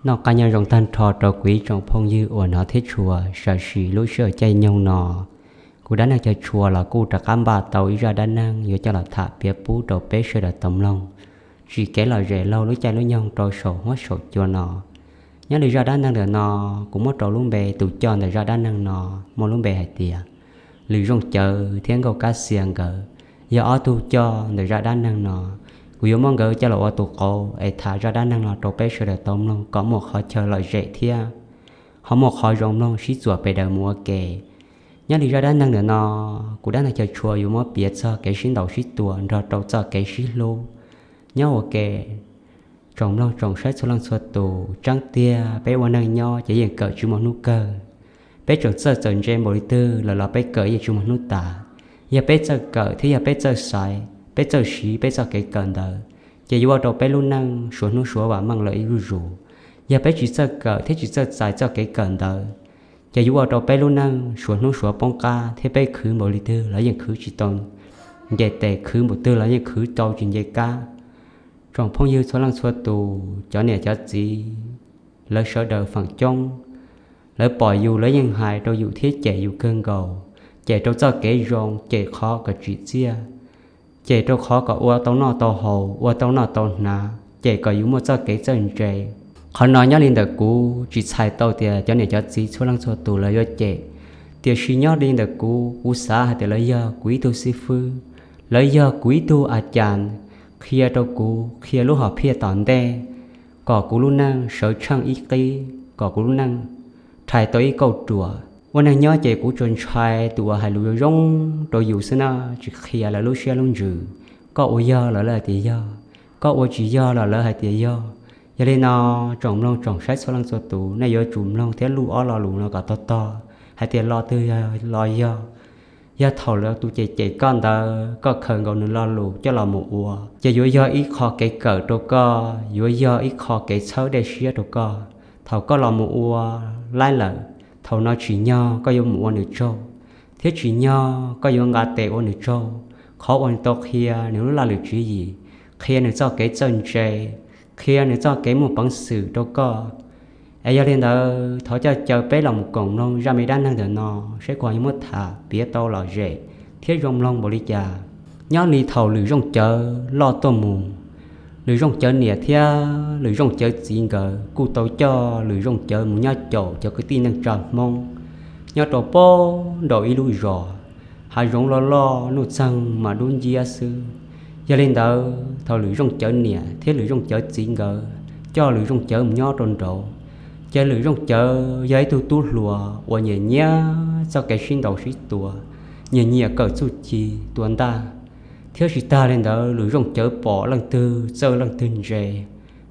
Noj qab nyob zoo tag nrho rau kuv ib tsoom phooj ywg uas hnov thiab tshua. Sam sim lub sij hawm caij nyoog no, kuv dab neeg Cog Tshua los kuj rov qab npaj tau ib zaj dab neeg yuav coj los tham piav pub rau peb sawv daws tau mloog, tsim kev lom zem laug lub caij lub nyoog rau saum huab saum cua no. Nyob li zaj dab neeg ntawm no, kuv muab rau lub npe, tus coj ntawm zaj dab neeg no muaj lub npe hais tias Lwm Zooj Cawv thiab Nkauj Kab Xia nkawd, yog ob tug coj ntawm zaj dab neeg no. Kuv yuav muab nkawd coj los ua tus qauv es tham zaj dab neeg no rau peb sawv daws tau mloog kom muaj qhov chaw lom zem thiab ho muaj qhov zoo mloog sib txuas pes daws mus ua ke. Nyob li zaj dab neeg ntawm no, kuv dab neeg Cog Tshua yuav muab piav txog kev sib ntaus sib tua nrog rau txoj kev sib hlub nyob ua ke. Tsoom mloog tsoom saib txhua leej txhua tus, tseeb tiag peb ua neej nyob ces yeej kawm tsis muaj hnub kawg. Peb tseem txawj txawm ntse npaum li twg los los peb kawm yeej tsis muaj hnub tas. Yog peb txawj kawm thiab yog peb txawj xaiv, peb txawj siv peb txoj kev kawm ntawd, ces yuav ua rau peb lub neej suav hnub suav vam meej lawm ib zuj zus. Yog peb tsis txawj kawm thiab tsis txawj txais txoj kev kawm ntawd, ces yuav ua rau peb lub neej suav hnub suav poob qab thiab peb khwv npaum li twg los yeej khwv tsis tau nce tes, khwv npaum twg los yeej khwv tau tsis nce kab. Tsoom phooj ywg txhua leej txhua tus, cov niam cov txiv, lawv sawv daws feem coob, lawv pom yus lawv yeej hais rau yus thiab cem yus kawg nkaus, cem rau txoj kev zoo, cem qhov kom tsim txiaj, cem rau qhov kom ua tau noj tau haus, ua tau noj tau hnav, cem kom yus muaj txoj kev txawj ntse. Qhov no nyob li ntawm kuv tsis txhais tau tias cov niam cov txiv txhua leej txhua tus lawv yuav cem, tiam sis nyob li ntawm kuv, kuv xav hais tias lawv yog kuv ib tug xib fwb, lawv yog kuv ib tug a cas, qhia rau kuv, qhia lub hom phiaj tom ntej, kom kuv lub neej sawv tsheej ib qib, kom kuv lub neej rhais tau ib kauj ruam. Ua neej nyob ces kuv tsuas ntshai tus uas hais lus zoo zoo rau yus xwb na, tsis qhia lawv lub siab lub ntsws. Koj ua yog los lawv hais tias yog, koj ua tsis yog los lawv hais tias yog. Yog li no, tsoom mloog tsoom saib txhua leej txhua tus, nej yuav tsum mloog thiab luj ob lo lus no kom tog tog, hais tias lo twg yog lo yog. Yog thaum lawv tus cem cem koj ntawd, koj khaws nkaus nws lo lus coj los mus ua, ces yuav yog ib qho kev kawm rau koj, yuav yog ib qho kev txhawb dej siab rau koj. Thaum koj los mus ua laib lawm, thaum no tsim nyog koj yuav mus ua nws tsaug, thiab tsim nyog koj yuav nqa tes ua nws tsaug. Qhov uas nws tau qhia nws lub laj lwm tswv yim, qhia nws txoj kev txawj ntse, qhia nws txoj kev muaj peev xwm rau koj. Es yog li ntawd, thov coj caw peb los mus koom mloog zaj me dab neeg ntawm no, saib kuv yuav muab tham piav tau lom zem thiab zoo mloog npaum li cas. Nyob li thaum Lwm Zooj Cawv loj tuaj mus, Lwm Zooj Cawv niam thiab Lwm Zooj Cawv txiv nkawd kuj tau coj Lwm Zooj Cawv mus nyob caum cov kwv tij neej tsa Hmoob nyob rau pem nraum ib lub zos, hav zoov loj loj, nuj txeeg mas dub nciab xwb. Yog li ntawd, thaum Lwm Zooj Cawv niam thiab Lwm Zooj Cawv txiv nkawd coj Lwm Zooj Cawv mus nyob rau nraud, ces Lwm Zooj Cawv yog ib tug tub hluas uas nyiam nyiam txoj kev sib ntaus sib tua, nyiam nyiam kawm txuj ci tua ntaj, thiab tsis tag li ntawd Lwm Zooj Cawv pom leej twg txawj leej twg ntse,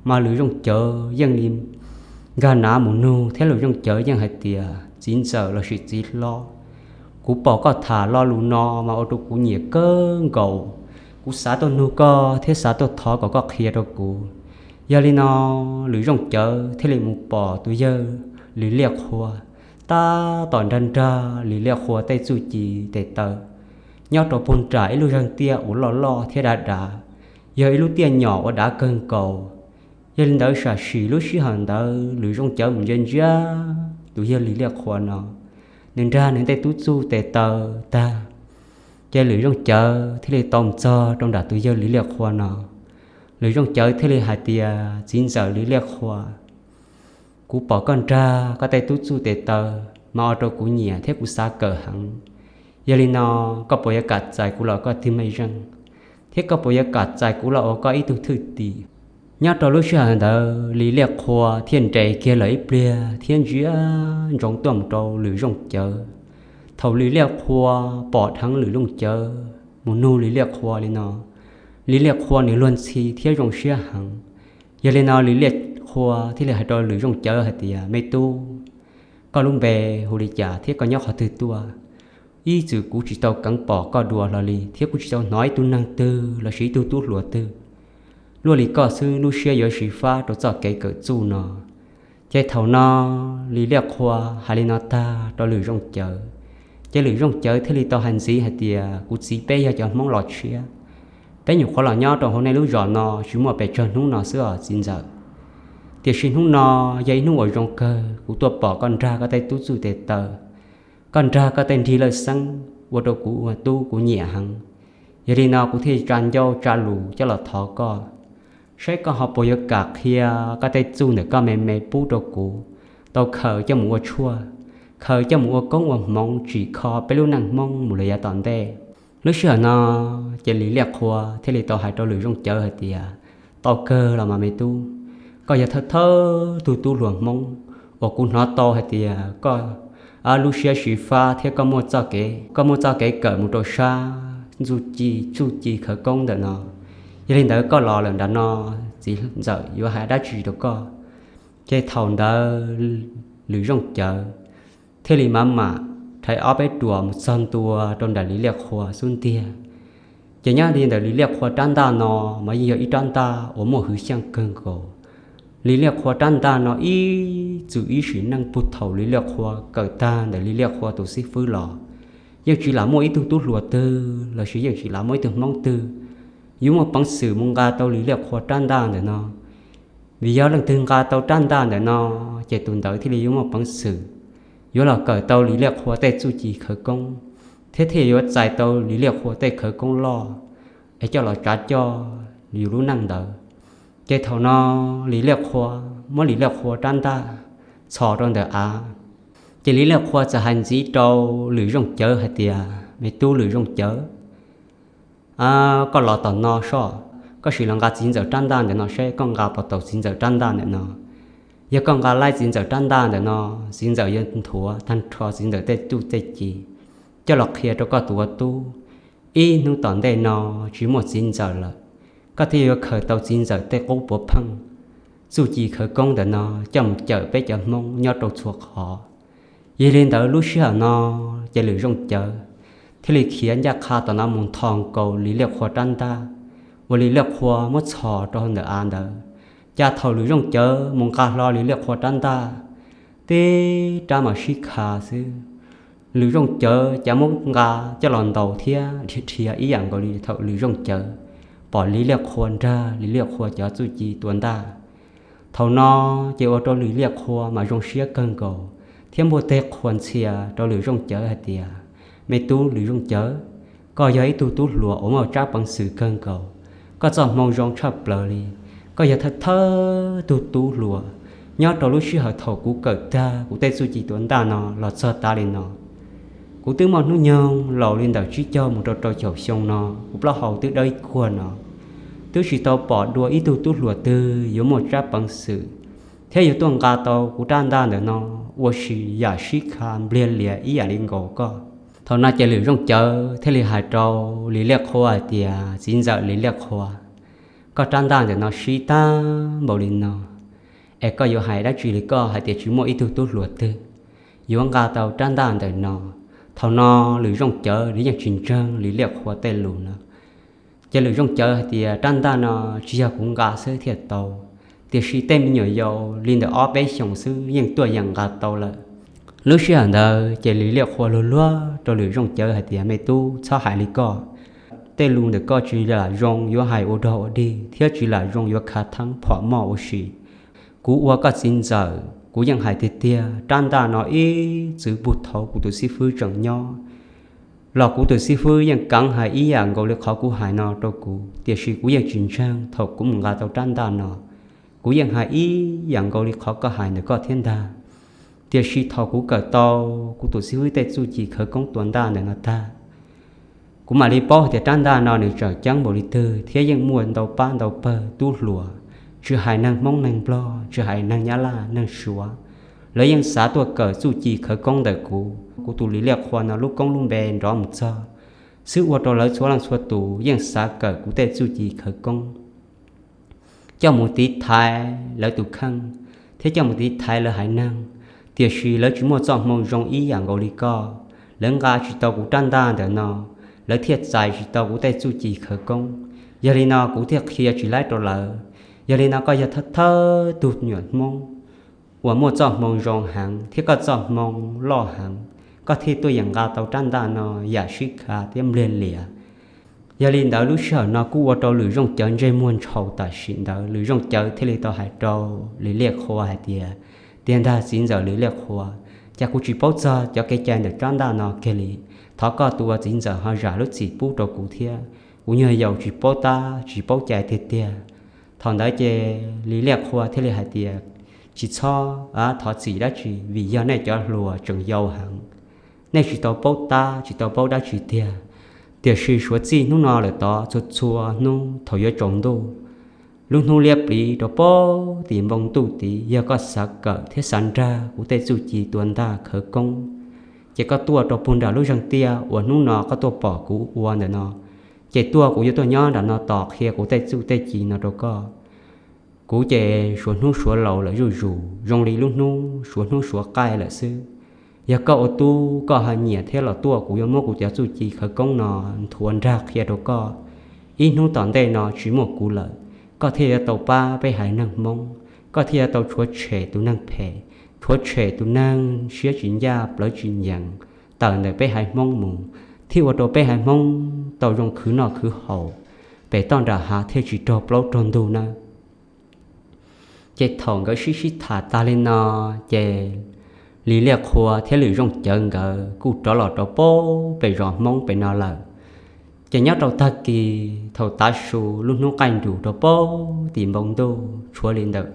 mas Lwm Zooj Cawv yeej li nkag nav mus nug, thiab Lwm Zooj Cawv yeej hais tias, txiv ntxawm lossis txiv hlob, kuv pom koj tham lo lus no mas ua rau kuv nyiam kawg nkaus. Kuv xav tuaj nug koj thiab xav tuaj thov kom koj qhia rau kuv. Yog li no, Lwm Zooj Cawv thiaj li mus pom tus yawg Lwm Liaj Qhua tab tom nrag nrag Lwm Liaj Qhua tej txuj ci tes taw nyob rau puag nram ib lub zeeg tiaj uas loj loj thiab dav dav, yog ib lub tiaj nyom uas dav kawg nkaus. Yog li ntawd, sam sim lub sij hawm ntawd Lwm Zooj Cawv mus ntsia ntsia tus yawg Lwm Liaj Qhua no, nws nrag nws tej tub txuj tes taw tag, ces Lwm Zooj Cawv thiaj li tau mus txog rau nram tus yawg Lwm Liaj Qhua no. Lwm Zooj Cawv thiaj li hais tias, txiv ntxawm Lwm Liaj Qhua, kuv pom koj nrag koj tej tub txuj tes taw mas ua rau kuv nyiam thiab kuv xav kawm heev. Yog li no, koj puas yuav kam txais kuv los koj tig mej zeej, thiab koj puas yuav kam txais kuv los ua koj ib tug thwj tim? Nyob rau lub sij hawm ntawd Lwm Liaj Qhua thiaj nres kiag lawm ib pliag thiab ntsia ntsoov tuaj mus rau Lwm Zooj Cawv. Thaum Lwm Liaj Qhua pom dheev Lwm Zooj Cawv mus nug Lwm Liaj Qhua li no, Lwm Liaj Qhua nws luag ntxhi thiab zoo siab heev. Yog li no Lwm Liaj Qhua thiaj li hais rau Lwm Zooj Cawv hais tias, me tub, koj lub npe hu li cas thiab koj nyob qhov twg tuaj? Ib txwm kuv tsis tau keev pom koj dua hlo li thiab kuv tsis tau hnov ib tug neeg twg lossis ib tug tub hluas twg luaj li koj xwb lub siab yuav xyiv fab rau txoj kev kawm txuj no. Ces thaum no Lwm Liaj Qhua hais li no tag rau Lwm Zooj Cawv, ces Lwm Zooj Cawv thiaj li tau hais ntxiv hais tias, kuv txiv peb yog cov Hmoob Los Tshiab, peb nyuam qhuav los nyob rau hauv nej lub zos no tsis muaj pes tsawg hnub no xwb os txiv ntxawm. Tiam sis hnub no yog ib hnub uas zoo kawg, kuv tuaj pom koj nrag koj tej tub txuj tes taw, koj nrag koj tej nrig lawj xeeb, ua rau kuv ua tub kuv nyiam heev. Yog li no kuv thiaj tsa ncauj tsa lus coj los thov koj, saib koj ho puas yuav kam qhia koj tej txuj ntawm koj me me pub rau kuv tau khaws coj mus ua tshuaj, khaws coj mus ua koob ua hmoov tsim kho peb lub neej Hmoob mus lawm yav tom ntej. Lub sij hawm no ces Lis Liaj Qhua thiaj li tau hais rau Lwm Zooj Cawv hais tias, tau kawg los mas me tub, koj yog thawj thawj tug tub hluas Hmoob uas kuv hnov tau hais tias koj lub siab xyiv fab thiab koj muaj txoj kev, koj muaj txoj kev kawm mus rau sab txuj ci, txuj ci khawv koob ntawm no. Yog li ntawd koj los lawm nram no, txiv ntxawm yuav hais dab tsi rau koj? Ces thaum ntawd Lwm Zooj Cawv thiaj li mam mam rhais ob peb ruam mus txog ntua rau nram Lis Liaj Qhua xub ntiag. Ces nyob li ntawm Lis Liaj Qhua rab ntaj no mas yeej yog ib rab ntaj uas muaj hwv xyeej kawg nkaus. Lis Liaj Qhua rab ntaj no ib txwm ib sim neej puag thaum Lis Liaj Qhua kawm tag ntawm Lis Liaj Qhua tus xib fwb los, yeej tsis lam muaj ib tug tub hluas twg los sis yeej tsis lam muaj ib tug Hmoob twg yuav muaj peev xwm mus nqa tau Lis Liaj Qhua rab ntaj ntawm no. Vim yog leej twg nqa tau rab ntaj ntawm no, ces tus ntawd thiaj li yuav muaj peev xwm yuav los kawm tau Lis Liaj Qhua tej txuj ci khawv koob, thiab thiaj yuav txais tau Lis Liaj Qhua tej khawv koob loj es coj los tsav coj yus lub neej ntawd. Ces thaum no Lis Liaj Qhua muab Lis Liaj Qhua rab ntaj txhos rau ntawm av, ces Lis Liaj Qhua txawm hais ntxiv rau Lwm Zooj Cawv hais tias, me tub Lwm Zooj Cawv, koj los tom no soj, koj sim los nqa txiv ntxawm rab ntaj ntawm no seb koj nqa puas tau txiv ntxawm rab ntaj ntawm no. Yog koj nqa laib txiv ntxawm rab ntaj ntawm no, txiv ntxawm yuav nthuav tag nrho txiv ntxawm tej txuj tej ci coj los qhia rau koj tus ua tub. Ib hnub tom ntej no tsis muaj txiv ntxawm lawm, koj thiaj yuav khaws tau txiv ntxawm tej qub puav pheej, txuj ci khawv koob ntawm no coj mus cawm peb cov Hmoob nyob rau txhua qhov. Yog li ntawd lub sij hawm no ces Lwm Zooj Cawv thiaj li khiav ncaj qha tom no mus nthos nkaus Lis Liaj Qhua rab ntaj uas Lis Liaj Qhua muab txhos rau ntawm av ntawd. Cas thaum Lwm Zooj Cawv mus nqa hlo Lis Liaj Qhua rab ntaj, tib rab mam sib kha xwb, Lwm Zooj Cawv cas muab nqa coj los ntaus thiab dhia dhia ib yam nkaus li thaum Lwm Zooj Cawv pom Lis Liaj Qhua nrag Lis Liaj Qhua cov txuj ci tua ntaj. Thaum no ces ua rau Lis Liaj Qhua mas zoo siab kawg nkaus thiab npuaj teg qhuas ntxhias rau Lwm Zooj Cawv hais tias, me tub Lwm Zooj Cawv, koj yog ib tug tub hluas uas muaj tsab peev xwm kawg nkaus, koj txoj hmoo zoo tshaj plaws li. Koj yog thawj thawj tug tub hluas nyob rau lub sij hawm thaum kuv kawm tag kuv tej txuj ci tua ntaj no los txog tas li no. Kuv twb muaj hnub nyoog laus li ntawm tsib caug mus rau rau caum xyoo no, kuv plaub hau twb dawb kuag no, twb tsis tau pom dua ib tug tub hluas twg yuav muaj tsab peev xwm thiab yuav tuaj nqa tau kuv rab ntaj ntawm no ua si yam sib kha npliag lias ib yam li nkaus koj. Thaum no ces Lwm Zooj Cawv thiaj li hais rau Lis Liaj Qhua hais tias, txiv ntxawm Lis Liaj Qhua, koj rab ntaj ntawm no sib tag npaum li no, es koj yuav hais dab tsi li koj hais tias tsis muaj ib tug tub hluas twg yuav nqa tau rab ntaj ntawm no? Thaum no Lwm Zooj Cawv nws yeej tsis ntseeg Lis Liaj Qhua tej lus no. Ces Lwm Zooj Cawv hais tias, rab ntaj no tsis yog kuv nqa xwb thiaj tau, tiam sis tej me nyuam yaus li ntawm ob peb xyoos xwb yeej tuaj yeem nqa tau lawm. Lub sij hawm ntawd ces Lis Liaj Qhua luag luag rau Lwm Zooj Cawv hais tias, me tub, txhob hais li koj. Tej lus ntawm koj tsis lam zoo yuav hais ua dog ua dig thiab tsis lam zoo yuav khav theeb phom moj ua si. Kuv ua koj txiv ntxawm kuv yeej hais tiag tiag, rab ntaj no ib txwm puag thaum kuv tus xib fwb tseem nyob los kuv tus xib fwb yeej keev hais ib yam nkaus li qhov kuv hais no rau kuv, tiam sis kuv yeej tsis ntseeg. Thaum kuv mus nqa tau rab ntaj no, kuv yeej hais ib yam nkaus li qhov koj hais ntawm koj thiab ntag. Tiam sis thaum kuv kawm tau kuv tus xib fwb tej txuj ci khawv koob tua ntaj ntawm no tag, kuv mam li paub hais tias rab ntaj no nws tseem ceeb npaum li twg thiab yeej muaj ntau pab ntau pawg tub hluas, tsis hais neeg Hmoob neeg Nplog, tsis hais neeg Nyab Laj neeg Suav, lawv yeej xav tuaj kawm txuj ci khawv koob ntawm kuv. Kuv tus Lis Liaj Qhua no lub koob lub npe nrov mus txog xwb ua rau lawv txhua leej txhua tus yeej xav kawm kuv tej txuj ci khawv koob coj mus tiv thaiv lawv tus kheej thiab coj mus tiv thaiv lawv haiv neeg. Tiam sis lawv tsis muaj txoj hmoo zoo ib yam nkaus li koj, lawv nqa tsis tau kuv rab ntaj ntawm no, lawv thiaj txais tsis tau kuv tej txuj ci khawv koob. Yog li no kuv thiaj qhia tsis laib rau lawv. Yog li no koj yog thawj thawj tug nyuam Hmoob uas muaj txoj hmoo zoo heev thiab koj txoj hmoo loj heev, koj thiaj tuaj yeem nqa tau rab ntaj no yam sib kha thiab npliag lias. Yog li ntawd lub sij hawm no kuj ua rau Lwm Zooj Cawv ntsej muag ntshau tam sim ntawd. Lwm Zooj Cawv thiaj li tau hais rau Lis Liaj Qhua hais tias, tiag ntag txiv ntxawm Lis Liaj Qhua, cas kuv tsis paub txog cov kev cai ntawm rab ntaj no kiag li. Thov koj tus ua txiv ntxawm ho zam lub txim pub rau kuv thiab, kuv nyuag yaus tsis paub tab tsis paub cai tiag tiag. Thaum ntawd ces Lis Liaj Qhua thiaj li hais tias, tsis txhob thov txim dab tsi, vim yog nej cov hluas tseem yau heev, nej tsis tau paub tab tsis tau paub dab tsi tiag. Tiam sis suav txij hnub no lawm tod txhua txhua hnub thaum yuav tsaus ntuj, lub hnub liab pliv rau pem tim npoo ntuj tid, yog koj xav kawm thiab xav nrag kuv tej txuj ci tua ntaj khawv koob, ces koj tuaj rau puag nram lub zeeg tiaj uas hnub no koj tuaj pom kuv ua ntawm no, ces tuaj kuv yuav tuaj nyob nram no tos qhia kuv tej txuj tej ci no rau koj. Kuv ces suav hnub suav laus lawm zuj zus zoo li lub hnub suav hnub suav qaij lawm xwb. Yog koj ua tub koj ho nyiam thiab los tuaj kuv yuav muab kuv cov txuj ci khawv koob no nthuav nrag qhia rau koj. Ib hnub tom ntej no tsis muaj kuv lawm, koj thiaj yuav tau pab peb haiv neeg Hmoob, koj thiaj yuav tau tshuav tshem tus neeg phem, tshuav tshem tus neeg siab tsis ncaj plawv tsis ncees tawm ntawm peb haiv Hmoob mus, thiaj ua rau peb haiv Hmoob tau zoo khwv noj khwv haus, pem toj nram hav thiaj tsis raug plaub raug ntug nawb. Ces thaum nkawd sib sib tham tag li no, ces Lis Liaj Qhua thiab Lwm Zooj Cawv nkawd kuj rov los rau pem zos Hmoob pem no lawm. Ces nyob rau tag kis thaum tav su lub hnub qaij nrus rau pem tim npoo ntuj tshuav li ntawm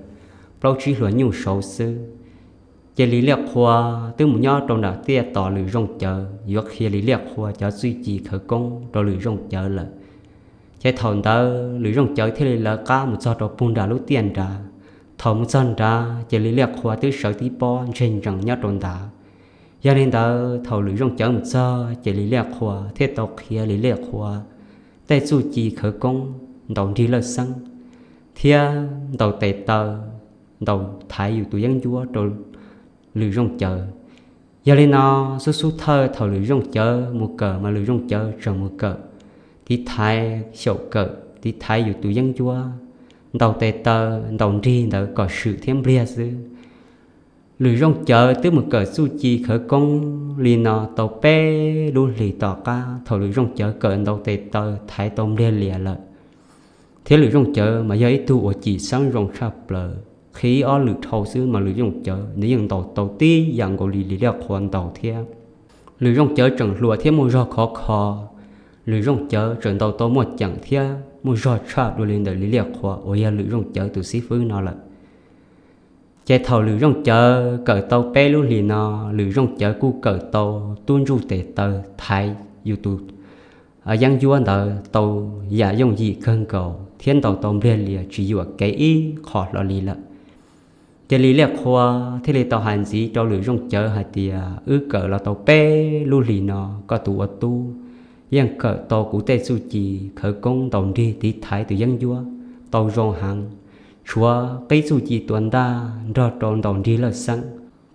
plaub tsib hluas nyuj saud xwb, ces Lis Liaj Qhua twb mus nyob rau nram tiaj tos Lwm Zooj Cawv yuav qhia Lis Liaj Qhua cov txuj ci khawv koob rau Lwm Zooj Cawv lawm. Ces thaum ntawd Lwm Zooj Cawv thiaj li lawv qab mus txog rau puag nram lub tiaj nrad. Thaum mus txog nrad ces Lis Liaj Qhua twb sawv tib pob ntseg ntsees nyob rau ntawd. Yog li ntawd thaum Lwm Zooj Cawv mus txog ces Lis Liaj Qhua thiaj tau qhia Lis Liaj Qhua tej txuj ci khawv koob ntaus nrig lawj xeeb thiab ntaus tes taw, ntaus thaiv yus tus yeeb ncuab rau Lwm Zooj Cawv. Yog li no, xub xub thawj thaum Lwm Zooj Cawv mus kawm mas Lwm Zooj Cawv tseem mus kawm tiv thaiv xyaum kawm tiv thaiv yus tus yeeb ncuab, ntaus tes taw ntaus nrig ntawd kom swm thiab npliag xwb. Lwm Zooj Cawv twb mus kawm txuj ci khawv koob li no tau peb lub hlis tom qab. Thaum Lwm Zooj Cawv kawm ntaus tes taw thaiv tau npliag lias lawm, thiab Lwm Zooj Cawv mas yog ib tug uas cim xeeb zoo tshaj plaws, qhia ib ob lwm dhau xwb mas Lwm Zooj Cawv nws yeej ntaus tau tib yam nkaus li Lis Liaj Qhua ntaus thiab. Lwm Zooj Cawv tseem hluas thiab muaj zog khov kho, Lwm Zooj Cawv tseem ntaus tau muaj ceem thiab muaj zog tshaj dua li ntawm Lis Liaj Qhua uas yog Lwm Zooj Cawv tus xib fwb no lawm. Ces thaum Lwm Zooj Cawv kawm tau peb lub hlis no, Lwm Zooj Cawv kuj kawm tau tub ntsuj tes taw thaiv yus tus yeeb ncuab ntawd tau yam yooj yim kawg nkaus thiab ntaus tau npliag lias tsis yuam kev ib qho hlo li lawm. Ces Lis Liaj Qhua thiaj li tau hais ntxiv rau Lwm Zooj Cawv hais tias, wb kawm los tau peb lub hlis no, koj tus ua tub yeej kawm tau kuv tej txuj ci khawv koob ntaus nrig tiv thaiv tus yeeb ncuab tau zoo heev, tshuav qib txuj ci tua ntaj nrog rau ntaus nrig lawj xeeb.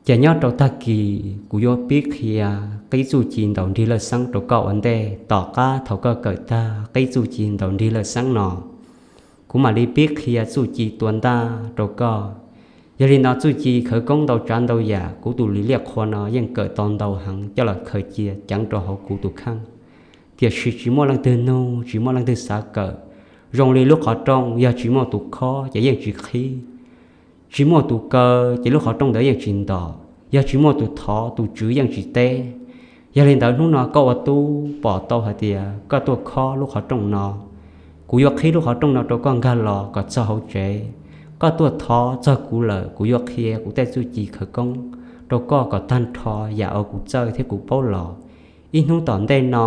Ces nyob rau tag kis kuv yuav pib qhia qib txuj ci ntaus nrig lawj xeeb rau koj ua ntej. Tom qab thaum koj kawm tag qib txuj ci ntaus nrig lawj xeeb no, kuv mam li pib qhia txuj ci tua ntaj rau koj. Yog li no txuj ci khawv koob ntau tsav ntau yam kuv tus Lis Liaj Qhua no yeej kawm tau ntau heev coj los khaws cia ceev rau hauv kuv tus kheej. Tiam sis tsis muaj leej twg nug, tsis muaj leej twg xav kawm. Zoo li lub qhov rooj, yog tsis muaj tus khob ces yeej tsis qhib. Tsis muaj tus kaw ces lub qhov rooj ntawd yeej tsis ntom. Yog tsis muaj tus thov, tus tswv yeej tsis teb. Yog li ntawd hnub no koj ua tub pom tau hais tias koj tuaj khob lub qhov rooj no, kuv yuav qhib lub qhov rooj no rau koj nkag los kom txog hauv tsev. Koj tuaj thov txog kuv lawm, kuv yuav qhia kuv tej txuj ci khawv koob rau koj kom tag nrho yam uas kuv txawj thiab kuv paub los. Ib hnub tom ntej no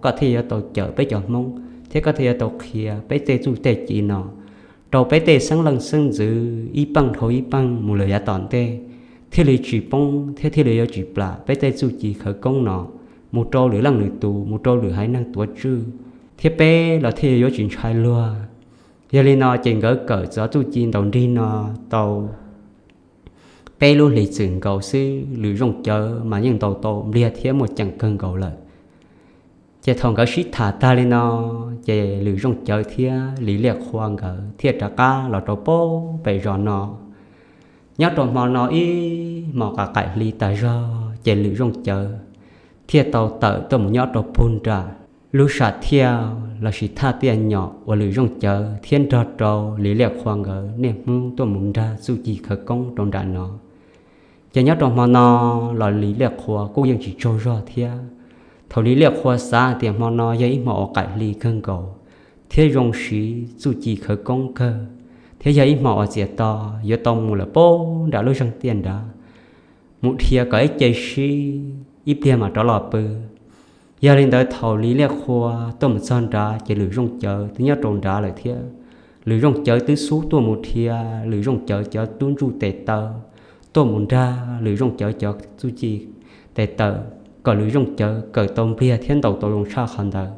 koj thiaj yuav tau cawm peb cov Hmoob thiab koj thiaj yuav tau qhia peb tej txuj tej ci no rau peb tej xeeb leej xeeb ntxwv ib peej dhau ib peej mus lawm yav tom ntej, thiaj li tsis poob thiab thiaj li yuav tsis plam peb tej txuj ci khawv koob no mus rau lwm leej lwm tus, mus rau lwm haiv neeg tuav tswj, thiab peb los thiaj yuav tsis ntshai luag. Yog li no ces nkawd kawm txuj ci ntaus nrig no tau peb lub hlis txwm nkaus xwb, Lwm Zooj Cawv mas yeej ntaus tau npliag thiab muaj ceem kawg nkaus lawm. Ces thaum nkawd sib tham tag li no, ces Lwm Zooj Cawv thiab Lis Liaj Qhua nkawd thiaj rov qab los rau pem zos no. Nyob rau hmo no ib hmos qaim hli tas zog ces Lwm Zooj Cawv thiaj tau tawm tuaj mus nyob rau puag nram Lub sam thiaj lossis thaj tiaj nyom uas Lwm Zooj Cawv thiab nrog rau Lis Liaj Qhua nkawd niaj hnub tuaj mus nrag txuj ci khawv koob rau nram no. Ces nyob rau hmo no los Lis Liaj Qhua kuj yeej tsis tsaug zog thiab. Thaum Lis Liaj Qhua xav tias hmo no yog ib hmo uas qaim hli kawg nkaus thiab zoo siv txuj ci khawv koob kawg, thiab yog ib hmo uas txias to yuav tau mus lawm pab nram lub zeeg tiaj nrad, mus dhia kom ib ce sib ib pliag mam rov los pw. Yog li ntawd thaum Lis Liaj Qhua tuaj mus txog nrad ces Lwm Zooj Cawv twb nyob rau nrad lawm thiab. Lwm Zooj Cawv twb xub tuaj mus dhia Lwm Zooj Cawv cov tub ntsuj tes taw, tuaj mus nrag Lwm Zooj Cawv cov txuj ci tes taw, kom Lwm Zooj Cawv kawm tau npliag thiab ntaus tau zoo tshaj qhov ntawd.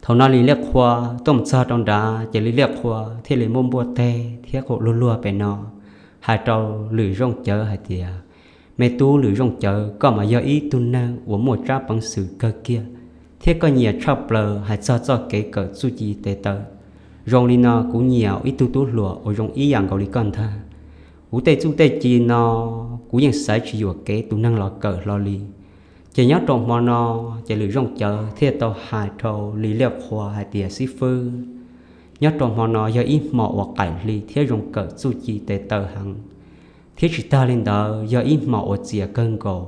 Thaum no Lis Liaj Qhua tuaj mus txog rau nrad ces Lis Liaj Qhua thiaj li muab npuaj teg thiab qw luag luag pem no hais rau Lwm Zooj Cawv hais tias, Me tub Lwm Zooj Cawv, koj mas yog ib tug neeg uas muaj tsab peev xwm kawg kiag, thiab koj nyiam tshaj plaws hais txog txoj kev kawm txuj ci tes taw. Zoo li no kuv nyiam ib tug tub hluas uas zoo ib yam nkaus li koj ntag. Kuv tej txuj tej ci no kuv yeej xaiv tsis yuam kev tus neeg los kawm hlo li. Ces nyob rau hmo no ces Lwm Zooj Cawv thiaj tau hais rau Lis Liaj Qhua hais tias, Xib fwb, nyob rau hmo no yog ib hmo uas qaim hli thiab zoo kawm txuj ci tes taw heev, thiab tsis tag li ntawd yog ib hmo uas txias kawg nkaus.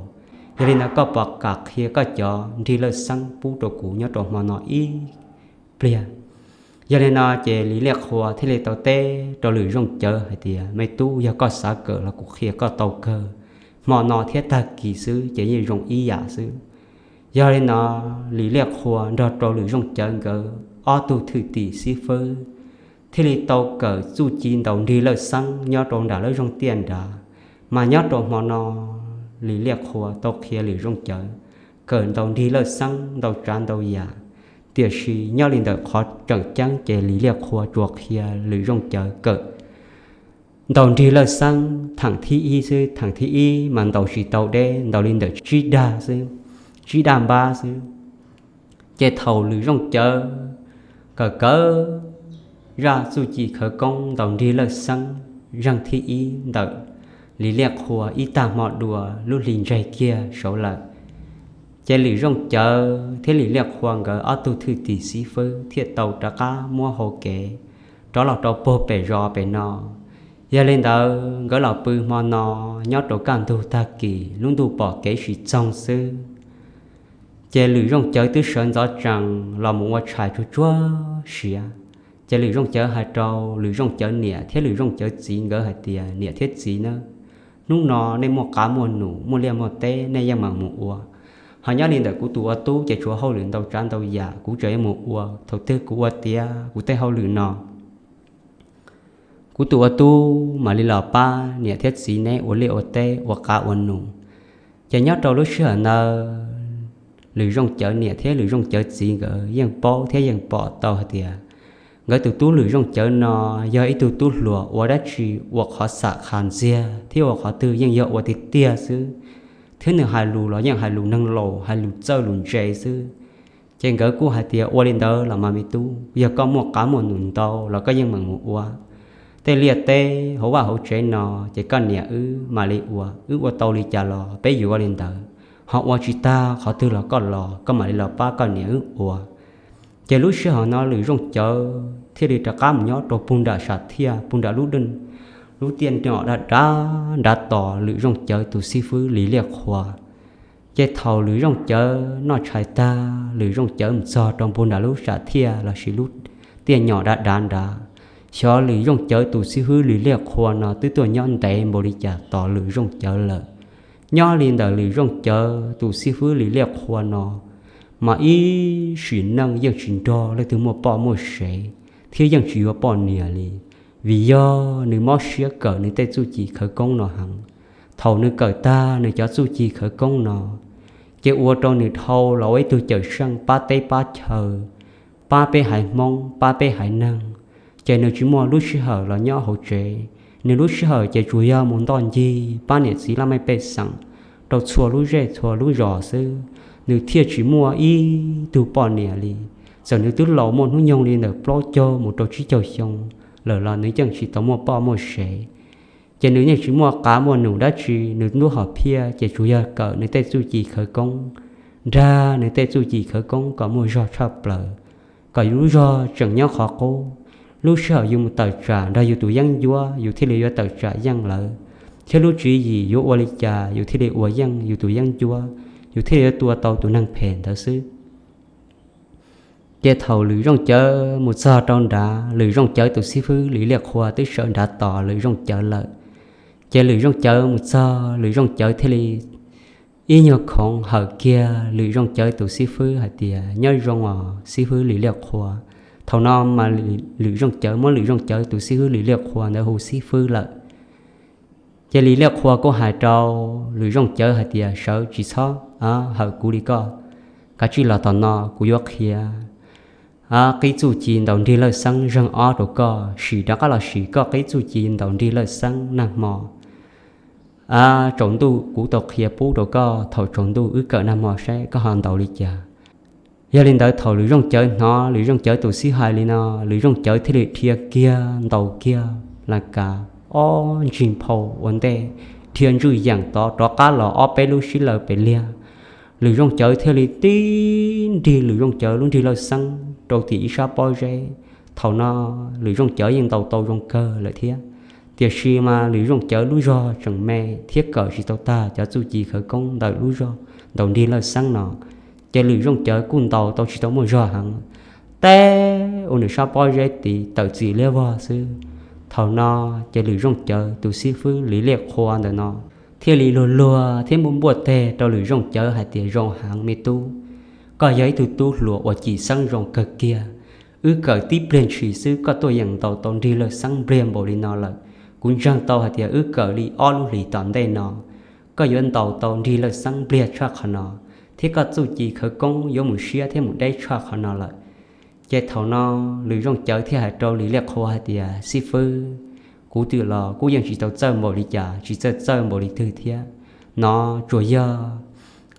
Yog li ntawd koj puas kam qhia koj cov nrig lawj xeeb pub rau kuv nyob rau hmo no ib pliag? Yog li no ces Lis Liaj Qhua thiaj li tau teb rau Lwm Zooj Cawv hais tias, Me tub, yog koj xav kawm los kuv qhia koj tau kawg. Hmo no thiab tag kis xwb ces yeej zoo ib yam xwb. Yog li no Lis Liaj Qhua nrog rau Lwm Zooj Cawv nkawd ob tug thwj tim xib fwb thiaj li tau kawm txuj ci ntaus nrig lawj xeeb nyob rau nram lawv zog tiaj nrad. Mas nyob rau hmo no Lis Liaj Qhua tau qhia Lwm Zooj Cawv kawm ntaus nrig lawj xeeb ntau tsav ntau yam. Tiam sis nyob li ntawm qhov tseem ceeb ces Lis Liaj Qhua tsuas qhia Lwm Zooj Cawv kawm ntaus nrig lawj xeeb theem thib ib xwb. Theem thib ib mas ntaus tsis tau deb, ntaus li ntawm tsib dag xwb, tsib dag npab xwb. Ces thaum Lwm Zooj Cawv kawm kawm zaj txuj ci khawv koob ntaus nrig lawj xeeb zeeg thib ib ntawm Lis Liaj Qhua ib tag hmo dua lub hli ntseg kiag saud lawm, ces Lwm Zooj Cawv thiab Lis Liaj Qhua nkawd ob tug thwj tim xib fwb thiaj tau rov qab muab hau kev rov los rau puag pem zos pem no. Yog li ntawd nkawd los pw hmo no nyob rau kaj ntug tag kis lub ntuj pom kev sis txoog xwb. Ces Lwm Zooj Cawv twb sawv ntxov tsees los mus ua tshais tsuag tsuag siav. Ces Lwm Zooj Cawv hais rau Lwm Zooj Cawv niam thiab Lwm Zooj Cawv txiv nkawd hais tias, Niam thiab txiv na, hnub no nej muaj qav muaj num muaj liaj muaj teb nej yeej meem mus ua. Ho nyob li ntawm kuv tus ua tub ces tsuas hauj lwm ntau tsav ntau yam, kuv tseem yuav mus ua. Thaum twg kuv ua tiav kuv tej hauj lwm no, kuv tus ua tub mam li los pab niam thiab txiv neb ua liaj ua teb ua qav ua num. Ces nyob rau lub sij hawm ntawd Lwm Zooj Cawv niam thiab Lwm Zooj Cawv txiv nkawd yeej paub thiab yeej pom tau hais tias nkawd tus tub Lwm Zooj Cawv no yog ib tug tub hluas ua dab tsi ua qhov xam qhas ntxiag thiab ua qhov twg yeej yog ua tiag tiag xwb, thiab nws hais lus los yeej hais lus neeg laus, hais lus txawj lus ntse xwb. Ces nkawd kuj hais tias, Ua li ntawd los mas me tub, yog koj muaj qav muaj num ntau los koj yeej meem mus ua tej liaj teb hauv vaj hauv tsev no, ces koj niam wb mam li ua, wb ua tau li cas los peb yuav li ntawd. Ho ua tsis tag qhov twg los koj los, koj mam li los pab koj niam wb ua. Ces lub sij hawm no Lwm Zooj Cawv thiaj li rov qab mus nyob rau puag nram sam thiaj, puag nram lub tiaj nyom dav dav nrad tos Lwm Zooj Cawv tus xib fwb Lis Liaj Qhua. Ces thaum Lwm Zooj Cawv noj tshais tag, Lwm Zooj Cawv mus txog rau puag nram lub sam thiaj lossis lub tiaj nyom dav dav nrad, xyov Lwm Zooj Cawv tus xib fwb Lis Liaj Qhua no twb tuaj nyob ntev npaum li cas tos Lwm Zooj Cawv lawm. Nyob li ntawm Lwm Zooj Cawv tus xib fwb Lis Liaj Qhua no, mas ib sim neej yeej tsis nrog leej twg muaj poj muaj sev, thiab yeej tsis yuav poj niam li, vim yog nws mob siab kawm nws tej txuj ci khawv koob no heev. Thaum nws kawm tag nws cov txuj ci khawv koob no, ces ua rau nws dhau los ua ib tug cawm seej pab teb pab chaw, pab peb haiv Hmoob, pab peb haiv neeg. Ces nws tsis muaj lub sij hawm los nyob hauv tsev, nws lub sij hawm ces tsuas yog mus ntoj ncig pab niam txiv laj mej pej xeem rau txhua lub zej txhua lub zos xwb. Nws thiaj tsis muaj ib tug poj niam li. Txawm nws twb laus muaj hnub nyoog li ntawm plaub caug mus rau tsib caug xyoo lawm los nws yeej tsis tau muaj poj muaj sev. Ces nws yeej tsis muaj qav muaj num dab tsi, nws lub hom phiaj ces tsuas yog kawm nws tej txuj ci khawv koob nrag nws tej txuj ci khawv koob kom muaj zog tshaj plaws, kom yus lub zog tseem nyob qhov qub. Lub sij hawm yus mus tawm tsam nrog yus tus yeeb ncuab, yus thiaj li yuav tawm tsam yeej lawv, thiab lub tswv yim yuav ua li cas yus thiaj li ua yeej yus tus yeeb ncuab, yus thiaj li yuav tua tau tus neeg phem ntawd xwb. Ces thaum Lwm Zooj Cawv mus txog rau nrad, Lwm Zooj Cawv tus xib fwb Lis Liaj Qhua twb sawv nrad tos Lwm Zooj Cawv lawm. Ces Lwm Zooj Cawv mus txog, Lwm Zooj Cawv thiaj li ib nyuag khoov hawm kiag Lwm Zooj Cawv tus xib fwb hais tias, Nyob zoo os xib fwb Lis Liaj Qhua. Thaum no mas Lwm Zooj Cawv muab Lwm Zooj Cawv tus xib fwb Lis Liaj Qhua ntawd hu xib fwb lawm. Ces Lis Liaj Qhua kuj hais rau Lwm Zooj Cawv hais tias, Sawv, tsis txhob hawm kuv li koj, kav tsij los tom no kuv yuav qhia qib txuj ci ntaus nrig lawj xeeb zeeg ob rau koj, sim rov qab los sim koj qib txuj ci ntaus nrig lawj xeeb nag hmo tsaus ntuj kuv tau qhia pub rau koj, thaum tsaus ntuj wb kawm nag hmo saib koj ho ntaus li cas. Yog li ntawd thaum Lwm Zooj Cawv hnov Lwm Zooj Cawv tus xib hais li no, Lwm Zooj Cawv thiaj li dhia kiag ntaus kiag las kav ob ntsis phau ua ntej, dhia ntswj yeem tod rov qab los ob peb lub sib law pem liag. Lwm Zooj Cawv thiaj li tib nrig Lwm Zooj Cawv lub nrig lawj xeeb rau tim ib sab pob zeb. Thaum no Lwm Zooj Cawv yeej ntaus tau zoo kawg lawm thiab, tiam sis mas Lwm Zooj Cawv lub zog tseem me thiab kawm tsis tau tag cov txuj ci khawv koob ntawm lub zog ntaus nrig lawj xeeb no. Ces Lwm Zooj Cawv kuj ntaus tau tsis tau muaj zog heev, teb ua nws sab pob zeb tid tawm txim liab vog xwb. Thaum no ces Lwm Zooj Cawv tus xib fwb Lis Liaj Qhua ntawm no thiaj li luag luag thiab npuaj npuaj teg rau Lwm Zooj Cawv hais tias, Zoo heev me tub, koj yog ib tug tub hluas uas cim xeeb zoo kawg kiag. Wb kawm tib pliag ntshis xwb koj tuaj yeem ntaus tau nrig lawj xeeb npliag npaum li no lawm. Kuv ntseeg tau hais tias wb kawm li ob lub hlis tom ntej no, koj yuav ntaus tau nrig lawj xeeb npliag tshaj qhov no, thiab koj txuj ci khawv koob yuav mus siab thiab mus deb tshaj qhov no lawm. Ces thaum no Lwm Zooj Cawv thiaj hais rau Lis Liaj Qhua hais tias, Xib fwb, kuv twb los kuj yeej tsis tau txawj npaum li cas, tsis txawj txawj npaum li twg thiab. No tsuas yog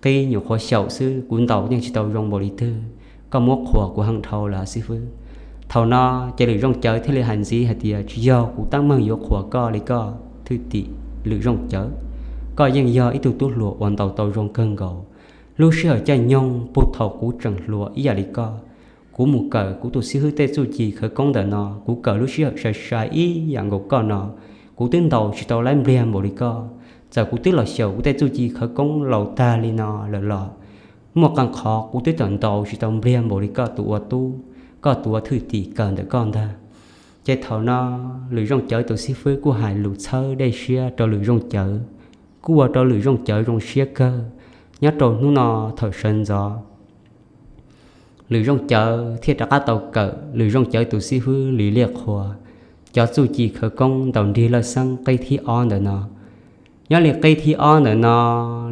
qib nyuam qhuav xyaum xwb, kuv ntaus yeej tsis tau zoo npaum li twg. Koj muab qhuas kuv heev dhau lawm xib fwb. Thaum no ces Lwm Zooj Cawv thiaj li hais ntxiv hais tias, Tsis yog kuv teeb meem yuav qhuas koj li koj thwj tim Lwm Zooj Cawv. Koj yeej yog ib tug tub hluas uas ntaus tau zoo kawg nkaus. Lub sij hawm caij nyoog puag thaum kuv tseem hluas ib yam li koj, kuv mus kawm kuv tus xib fwb tej txuj ci khawv koob ntawm no, kuv kawm lub sij hawm sai sai ib yam nkaus koj no, kuv twb ntaus tsis tau laib npliag npaum li koj. Txawm kuv twb los xyaum kuv tej txuj ci khawv koob laus tag li no lawm los muaj qee qhov kuv twb tawm ntaus tsis tau npliag npaum li koj tus ua tub, koj tus ua thwj tim kawm ntawm koj ntag. Ces thaum no Lwm Zooj Cawv tus xib fwb kuj hais lus txhawb dej siab rau Lwm Zooj Cawv, kuj ua rau Lwm Zooj Cawv zoo siab kawg. Nyob rau hnub no thaum sawv ntxov Lwm Zooj Cawv thiaj rov qab tau kawm Lwm Zooj Cawv tus xib fwb Lis Liaj Qhua cov txuj ci khawv koob ntaus nrig lawj xeeb qib thib ob ntawm no. Nyob li qib thib ob ntawm no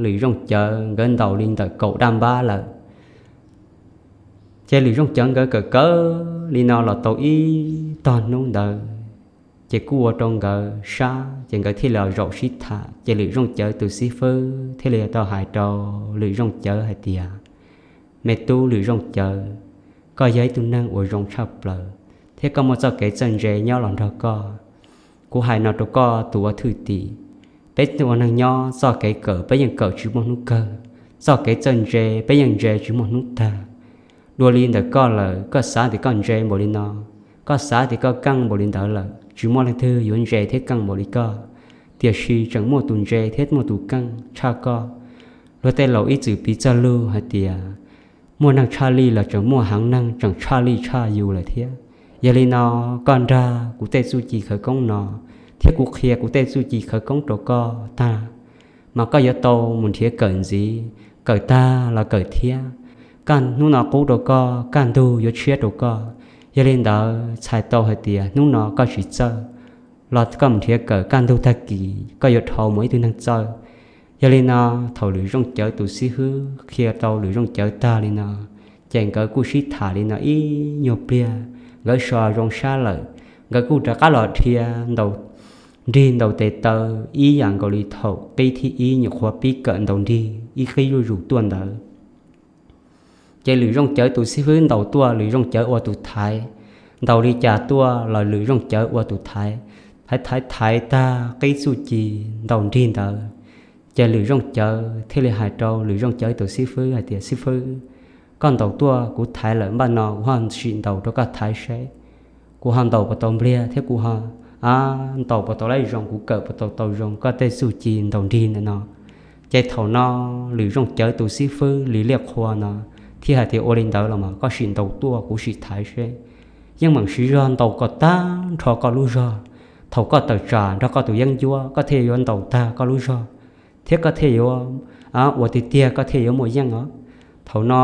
Lwm Zooj Cawv nkawd ntaus li ntawm kaum daj npab lawm. Ces Lwm Zooj Cawv nkawd kawm kawm li no los tau ib tog hnub ntawd, ces kuj ua rau nkawd sab, ces nkawd thiaj li los zaum sib tham. Ces Lwm Zooj Cawv tus xib fwb thiaj li tau hais rau Lwm Zooj Cawv hais tias, Me tub Lwm Zooj Cawv, koj yog ib tug neeg uas zoo tshaj plaws, thiab koj muaj txoj kev txawj ntse nyob los nrog koj. Kuv hais no rau koj tus ua thwj tim, peb ua neeg nyob txoj kev kawm peb yeej kawm tsis muaj hnub kawg, txoj kev txawj ntse peb yeej ntse tsis muaj hnub tag. Dua li ntawm koj lawm, koj xav tias koj ntse npaum li no, koj xav tias koj keej npaum li ntawd lawm, tsis muaj leej twg yuav ntse thiab keej npaum li koj. Tiam sis tseem muaj tus ntse thiab muaj tus keej tshaj koj. Luag tej laus ib txwm piv txoj lus hais tias, muaj neeg tshaj lij los tseem muaj heev neeg tseem tshaj lij tshaj yus lawm thiab. Yog li no, koj nrog kuv tej txuj ci khawv koob no, thiab kuv qhia kuv tej txuj ci khawv koob rau koj tag, mas koj yuav tau mus nrhiav kawm ntxiv, kawm tag los kawm thiab. Kaj hnub no qub rau koj, kaj ntug yuav tshiab rau koj. Yog li ntawd txhais tau hais tias hnub no koj tsis txawj, los koj mus nrhiav kawm kaj ntug tag kis koj yuav dhau mus ib tug neeg txawj. Yog li no, thaum Lwm Zooj Cawv tus xib fwb qhia tau Lwm Zooj Cawv tag li no, ces nkawd kuj sib tham li no ib nyuag pliag, nkawd so zoo sab lawm, nkawd kuj rov qab los dhia ntaus nrig ntaus tes taw ib yam nkaus li thaum qib thib ib nyuam qhuav pib kawm ntaus nrig ib qib zuj zus tuaj ntawd. Ces Lwm Zooj Cawv tus xib fwb ntaus tuaj, Lwm Zooj Cawv ua tus thaiv, ntaus li cas tuaj los Lwm Zooj Cawv ua tus thaiv, thaiv thaiv thaiv tag qib txuj ci ntaus nrig ntawd, Ces Lwm Zooj Cawv thiaj li hais rau Lwm Zooj Cawv tus xib fwb hais tias, Xib fwb, koj ntaus tuaj kuv thaiv lawm, npaj no kuv ho sim ntaus rau koj thaiv seb kuv ho ntaus puas tau npliag thiab kuv ho, a, ntaus puas tau laib zoo, kuv kawm puas tau tau zoo koj tej txuj ci ntaus nrig ntawm no. Ces thaum no Lwm Zooj Cawv tus xib fwb Lis Liaj Qhua no thiaj hais tias, Ua li ntawd los mas koj sim ntaus tuaj kuv sim thaiv seb. Yeej meem siv zog ntaus kom tag nrho koj lub zog. Thaum koj tawm tsam nrog koj tus yeeb ncuab, koj thiaj yuav ntaus tag koj lub zog, thiab koj thiaj yuav, a, ua tiag tiag koj thiaj yuav muaj yeej os. Thaum no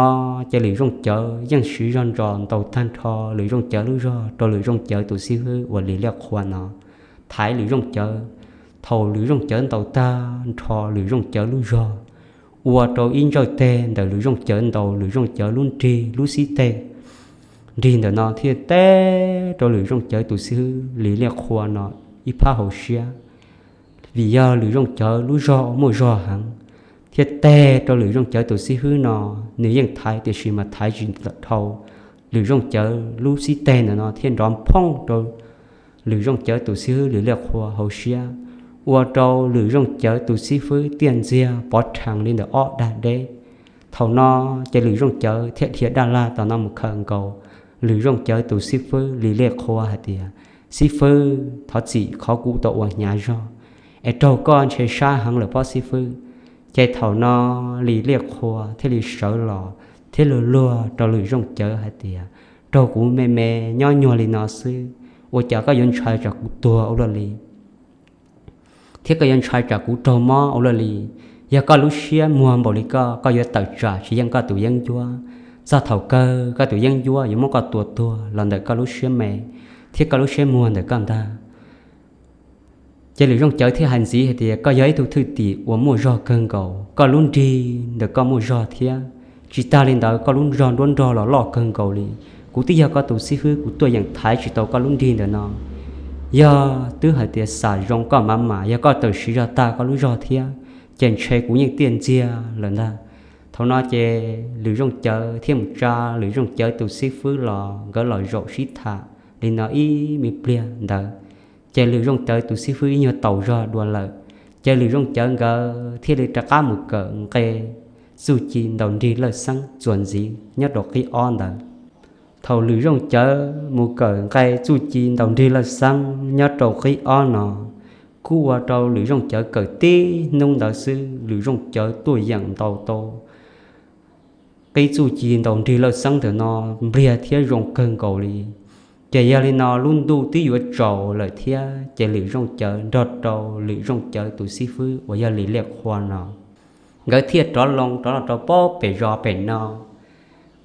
ces Lwm Zooj Cawv yeej siv zog ntsos ntaus tag nrho Lwm Zooj Cawv lub zog rau Lwm Zooj Cawv tus xib fwb uas Lis Liaj Qhua no thaiv Lwm Zooj Cawv. Thaum Lwm Zooj Cawv ntaus tag nrho Lwm Zooj Cawv lub zog, ua rau ib ntsawj teg ntawm Lwm Zooj Cawv ntaus Lwm Zooj Cawv lub nrig, lub xib teg nrig ntawm no thiaj teb rau Lwm Zooj Cawv tus xib fwb Lis Liaj Qhua no ib phab hauv siab. Vim yog Lwm Zooj Cawv lub zog muaj zog heev, thiaj teg rau Lwm Zooj Cawv tus xib fwb no, nws yeej thaiv tiam sis mas thaiv tsis dhau. Lwm Zooj Cawv lub xib teg ntawm no thiaj nrov phooj rau Lwm Zooj Cawv tus xib fwb Lis Liaj Qhua hauv siab, ua rau Lwm Zooj Cawv tus xib fwb tiaj ntxiag pov rhees li ntawm ob dag deb. Thaum no ces Lwm Zooj Cawv thiaj dhia daj lag tom no mus khawm nkaus Lwm Zooj Cawv tus xib fwb Lis Liaj Qhua hais tias, Xib fwb, thov txim qhov kuv tau ua hnyav zog es raug koj ntshe sab heev lawm pob xib fwb. Ces thaum no Lis Liaj Qhua thiaj li sawv los thiab luag luag rau Lwm Zooj Cawv hais tias, Raug kuv me me nyob nyuag li no xwb, ua cas koj yuav ntshai tsam kuv tuag ua luaj li, thiab koj yuav ntshai tsam kuv raug mob ua luaj li? Yog koj lub siab muag npaum li koj, koj yuav tawm tsam tsis yeej koj tus yeeb ncuab. Txog thaum kawg koj tus yeeb ncuab yuav muab koj tua tuag los ntawm koj lub siab me thiab koj lub siab muag ntawm koj ntag. Ces Lwm Zooj Cawv thiaj hais ntxiv hais tias, Koj yog ib tug thwj tim uas muaj zog kawg nkaus, koj lub nrig ntawm koj muaj zog thiab. Tsis tag li ntawd, koj lub zog nruab nrog los loj kawg nkaus li. Kuv twb yog koj tus xib fwb, kuv tuaj yeem thaiv tsis tau koj lub nrig ntawm no. Yog twb hais tias xam zoo koj mam mam, yog koj tawm siv zog tag koj lub zog thiab, ces ntshe kuv yeej tiaj ntxiag lawm ntag. Thaum no ces Lwm Zooj Cawv thiaj mus tsa Lwm Zooj Cawv tus xib fwb los nkawd los zaum sib tham li no ib me pliag ntawd, ces Lwm Zooj Cawv tus xib fwb ib nyuag taus zog dua lawm. Ces Lwm Zooj Cawv nkawd thiaj li rov qab mus kawm nqe txuj ci ntaus nrig lawj xeeb txuas ntxiv nyob rau qib ob ntawd. Thaum Lwm Zooj Cawv mus kawm nqe txuj ci ntaus nrig lawj xeeb nyob rau qib ob no, kuj ua rau Lwm Zooj Cawv kawm tib hnub ntawd xwb Lwm Zooj Cawv tuaj yeem ntaus tau qib txuj ci ntaus nrig lawj xeeb ntawm no npliag thiab zoo kawg nkaus li. Ces yog li no lub ntuj twb yuav tsaus lawm thiab, ces Lwm Zooj Cawv nrog rau Lwm Zooj Cawv tus xib fwb uas yog Lis Liaj Qhua no, nkawd thiaj rov loo rov los rau pob pem zos pem no.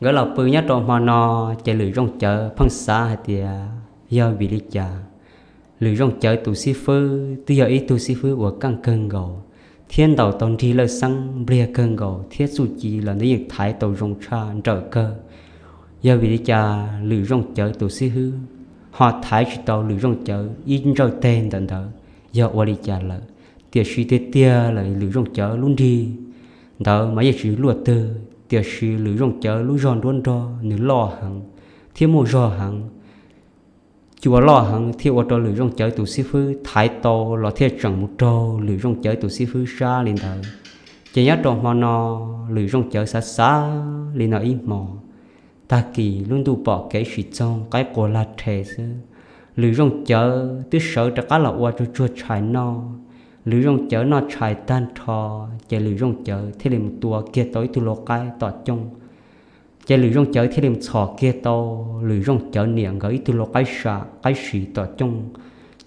Nkawd los pw nyob rau hmo no, ces Lwm Zooj Cawv pheej xav hais tias, yog vim li cas Lwm Zooj Cawv tus xib fwb twb yog ib tug xib fwb uas keej kawg nkaus, thiab ntaus tau nrig lawj xeeb npliag kawg nkaus, thiab txuj ci los nws yeej thaiv tau zoo tshaj nrawm kawg. Yog vim li cas Lwm Zooj Cawv tus xib fwb ho thaiv tsis tau Lwm Zooj Cawv ib ntsawj teg ntawm ntawd, yog ua li cas lawm? Tiam sis tiag tiag lawm Lwm Zooj Cawv lub nrig ntawd mas yeej tsis luaj twg, tiam sis Lwm Zooj Cawv lub zog nruab nrog nws loj heev thiab muaj zog heev, cua loj heev thiaj ua rau Lwm Zooj Cawv tus xib fwb thaiv tau los thiaj tseem mus raug Lwm Zooj Cawv tus xib fwb sab li ntawd. Ces nyob rau hmo no, Lwm Zooj Cawv xav xav li no ib hmo, tag kis lub ntuj pom kev sim txoog qaib qua lag rhe xwb. Lwm Zooj Cawv twb sawv rov qab los ua tsuag tsuag tshais noj. Lwm Zooj Cawv noj tshais tag nrho, ces Lwm Zooj Cawv thiaj li mus tua kiag tau ib tug lau qaib tom cooj. Ces Lwm Zooj Cawv thiaj li mus txhom kiag tau Lwm Zooj Cawv niam nkawd ib tug lau qaib sam qaib sim tom cooj,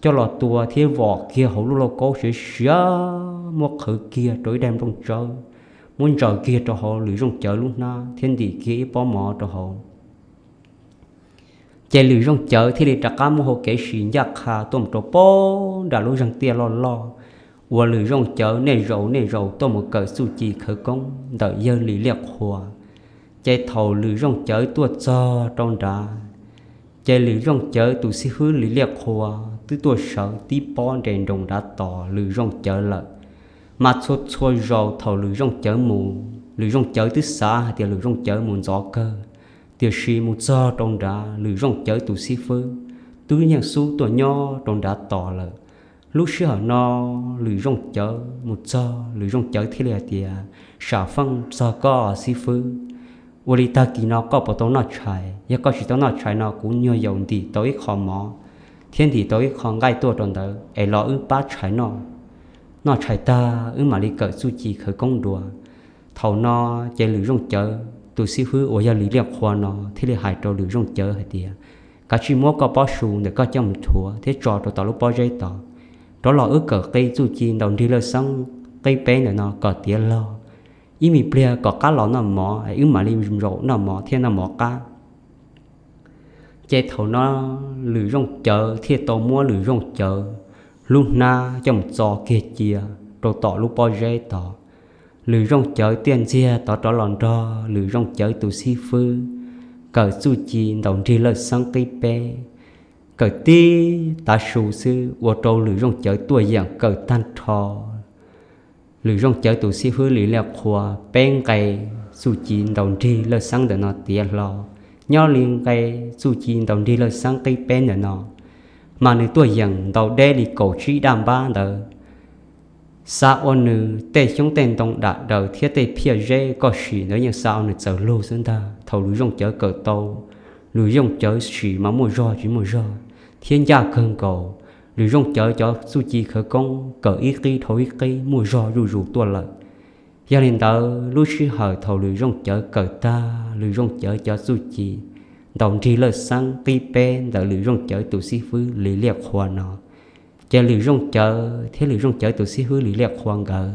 coj los tua thiab vom kiag hauv lub lauj kaub siav siav, muab qhwv kiag rau ib daim nplooj tsawb, muab ntsaws kiag rau hauv Lwm Zooj Cawv lub hnab thiab ntim kiag ib pob mov rau hauv. Ces Lwm Zooj Cawv thiaj li rov qab muaj hau kev sim ncaj qha tuaj mus rau pem nram lub zeeg tiaj loj loj uas Lwm Zooj Cawv nej zaus nej zaus tuaj mus kawm txuj ci khawv koob ntawm yawg Lis Liaj Qhua. Ces thaum Lwm Zooj Cawv tuaj txog rau nrad, ces Lwm Zooj Cawv tus xib fwb Lis Liaj Qhua twb tuaj sawv tib pob nres nroos nrad tos Lwm Zooj Cawv lawm. Mas txhua txhua zaus thaum Lwm Zooj Cawv mus, Lwm Zooj Cawv twb xav hais tias Lwm Zooj Cawv mus ntxov kawg, tiam sis mus txog rau nrad Lwm Zooj Cawv tus xib fwb twb yeej xub tuaj nyob rau nrad tos lawm. Lub sij hawm no Lwm Zooj Cawv mus txog, Lwm Zooj Cawv thiaj li hais tias, Sam Feej, txog koj xib fwb, ua li tag kis no koj puas tau noj tshais? Yog koj tsis tau noj tshais no kuv nyuag yaus ntim tau ib qho mov thiab ntim tau ib qho nqaij tuaj rau ntawd es los wb pab tshais noj. Noj tshais tag wb mam li kawm txuj ci khawv koob dua. Thaum no ces Lwm Zooj Cawv tus xib fwb uas yog Lis Liaj Qhua no thiaj li hais rau Lwm Zooj Cawv hais tias, Kav tsij muab koj pob su ntawm koj coj mus rhuav thiab tso rau tom lub pob zeb tod. Rov los wb kawm qi txuj ci ntaus nrig lawj xeeb qib peb ntawm no kom tiav log. Ib me pliag kom qab los noj mov es wb mam li zaum noj mov thiab noj mov qab. Ces thaum no Lwm Zooj Cawv thiaj tau muab Lwm Zooj Cawv lub hnab coj mus txo kiag cia rau tom lub pob zeb tod. Lwm Zooj Cawv thiaj ntxiag tod rov los nrog Lwm Zooj Cawv tus xib fwb kawm txuj ci ntaus nrig lawj xeeb qib peb. Kawm tib tav su xwb ua rau Lwm Zooj Cawv tuaj yeem kawm tag nrho Lwm Zooj Cawv tus xib fwb Lis Liaj Qhua peb nqe txuj ci ntaus nrig lawj xeeb ntawm no tiav hlo. Nyob li nqe txuj ci ntaus nrig lawj xeeb qib peb ntawm no, mas nws tuaj yeem ntaus deb li kaum tsib daj npab ntawd. Xav ua nws tej xyoob tej ntoo dam daws thiab tej phiaj zeb koj sim ntawd yeej xav ua nws txawm lug xwb ntag. Thaum Lwm Zooj Cawv kawm tau, Lwm Zooj Cawv sim mas muaj zog tsis muaj zog thiab ncaj kawg nkaus. Lwm Zooj Cawv cov txuj ci khawv koob kawm ib qib dhau ib qib muaj zog zuj zus tuaj lawm. Yog li ntawd, lub sij hawm thaum Lwm Zooj Cawv kawm tag Lwm Zooj Cawv cov txuj ci ntaus nrig lawj xeeb qib peb ntawm Lwm Zooj Cawv tus xib fwb Lis Liaj Qhua no, ces Lwm Zooj Cawv thiab Lwm Zooj Cawv tus xib fwb Lis Liaj Qhua nkawd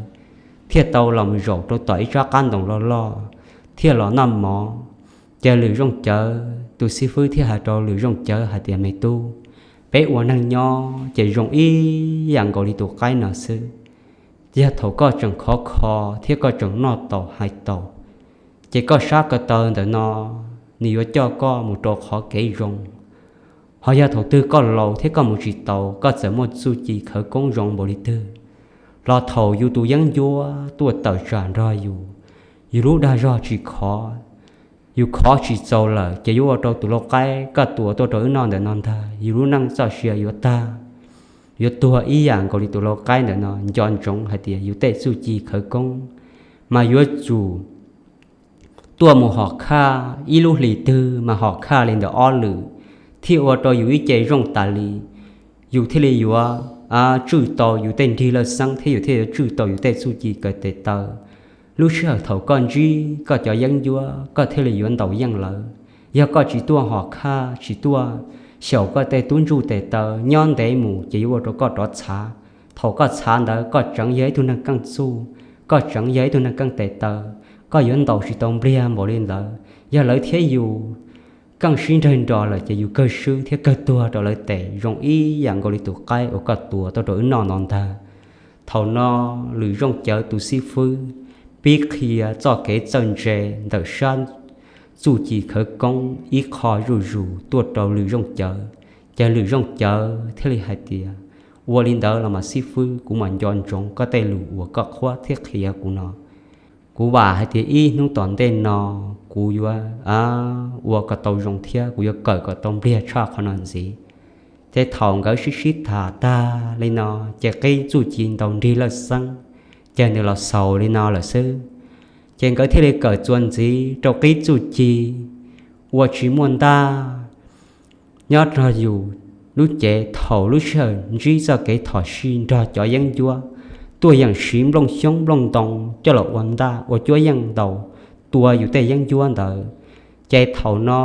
thiaj tau los zaum rau tom ib tsob qab ntoo loj loj thiaj los noj mov. Ces Lwm Zooj Cawv tus xib fwb thiaj hais rau Lwm Zooj Cawv hais tias, Me tub, peb ua neeg nyob ces zoo ib yam nkaus li tus qaib no xwb. Yog thaum koj tseem khov kho thiab koj tseem noj taus hais taus, ces koj sab ko taw ntawm no nws yuav coj koj mus rau qhov kev zoo. Ho yog thaum twg koj laus thiab koj mus tsis taus, koj txawm muaj txuj ci khawv koob zoo npaum li twg los thaum yus tus yeeb ncuab tuaj tawm tsam nrog yus, yus lub dag zog tsis khov, yus khov tsis txaus lawm ces yuav ua rau tus lau qaib koj tua tuaj rau wb noj ntawm no ntag, yus lub neej txoj sia yuav tag, yuav tuag ib yam nkaus li tus lau qaib ntawm no. Nco ntsoov hais tias yus tej txuj ci khawv koob mas yuav tsum tuaj mus hom khaj ib lub hlis twg mas hom khaj li ntawm ob lwm, thiaj ua rau yus ib ce zoo tas li. Yus thiaj li yuav tswj tau yus tej nrig lawj xeeb thiab yus thiaj yuav tswj tau yus tej txuj ci kawm tes taw. Lub sij hawm thaum koj ntsib koj cov yeeb ncuab koj thiaj li yuav ntaus yeej lawv. Yog koj tsis tuaj hom khaj tsis tuaj xyaum koj tej tub ntsuj tes taw nyob ntev mus ces yuav ua rau koj rov txhav. Thaum koj txhav ntawd koj tseem yog ib tug neeg keej txuj, koj tseem yog ib tug neeg keej tes taw, koj yuav ntaus tsis tau npliag npaum li ntawd. Yog lawv thiab yus keej sib nrawg nro lawm ces yus kawg swb thiab kawg tuag rau lawv tes zoo ib yam nkaus li tus qaib uas koj tua tuaj rau wb noj no ntag. Thaum no Lwm Zooj Cawv tus xib fwb pib qhia txoj kev txawj ntse ntawm sab txuj ci khawv koob ib qho zuj zus tuaj rau Lwm Zooj Cawv, ces Lwm Zooj Cawv thiaj li hais tias, Ua li ntawd los mas xib fwb, kuv mam nco ntsoov koj tej lus uas koj qhuab thiab qhia kuv no. Kuv vam hais tias ib hnub tom ntej no kuv yuav ua kom tau zoo thiab kuv yuav kawm kom tau npliag tshaj qhov no ntxiv. Ces thaum nkawd sib sib tham tag li no, ces qib txuj ci ntaus nrig lawj xeeb ces nws los xaus li no lawm xwb. Ces nkawd thiaj li kawm txuas ntxiv rau qib txuj ci ua tsis muaj ntaj nyob nrog yus lub cev. Thaum lub sij hawm ntsib txoj kev thom sij nrog cov yeeb ncuab tuaj yeem siv nplooj xyoob nplooj ntoo coj los ua ntaj ua cuab yeej ntaus tua yus tej yeeb ncuab ntawd, ces thaum no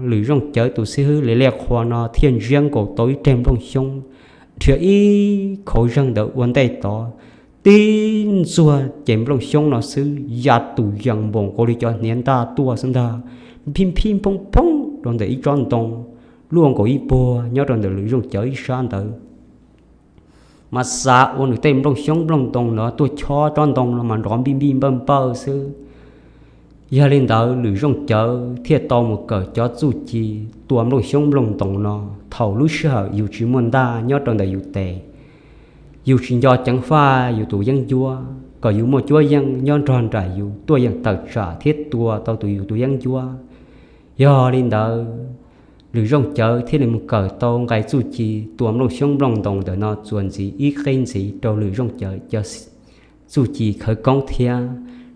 Lwm Zooj Cawv tus xib fwb Lis Liaj Qhua no thiaj ntsiab nkaus tau ib reg nplooj xyoob, dhia ib khauv zeeg ntawd ua ntej tod, tib ntxuag ces nplooj xyoob no xwb ya tus yees npaum nkaus li cov hniav ntaj tuaj xwb ntag, phij phij phooj phooj rau ntawm ib tsob ntoo luaj nkaus ib puag nyob rau ntawm Lwm Zooj Cawv ib sab ntawd. Mas xav ua nws tej nplooj xyoob nplooj ntoo no tuaj chob tsob ntoo no mas nrov npij npij npawj npawj xwb. Yog li ntawd Lwm Zooj Cawv thiaj tau mus kawm cov txuj ci tua nplooj xyoob nplooj ntoo no. Thaum lub sij hawm yus tsis muaj ntaj nyob rau ntawm yus tes, yus tsis nco ceev faj yus tus yeeb ncuab kom yus muaj cuab yeej nyob nrog nraim yus tuaj yeem tawm tsam thiab tua tau tus yus tus yeeb ncuab. Yog li ntawd, Lwm Zooj Cawv thiaj li mus kawm tau nqe txuj ci tua nplooj xyoob nplooj ntoos ntawm no txuas ntxiv ib qib ntxiv rau Lwm Zooj Cawv cov txuj ci khawv koob thiab.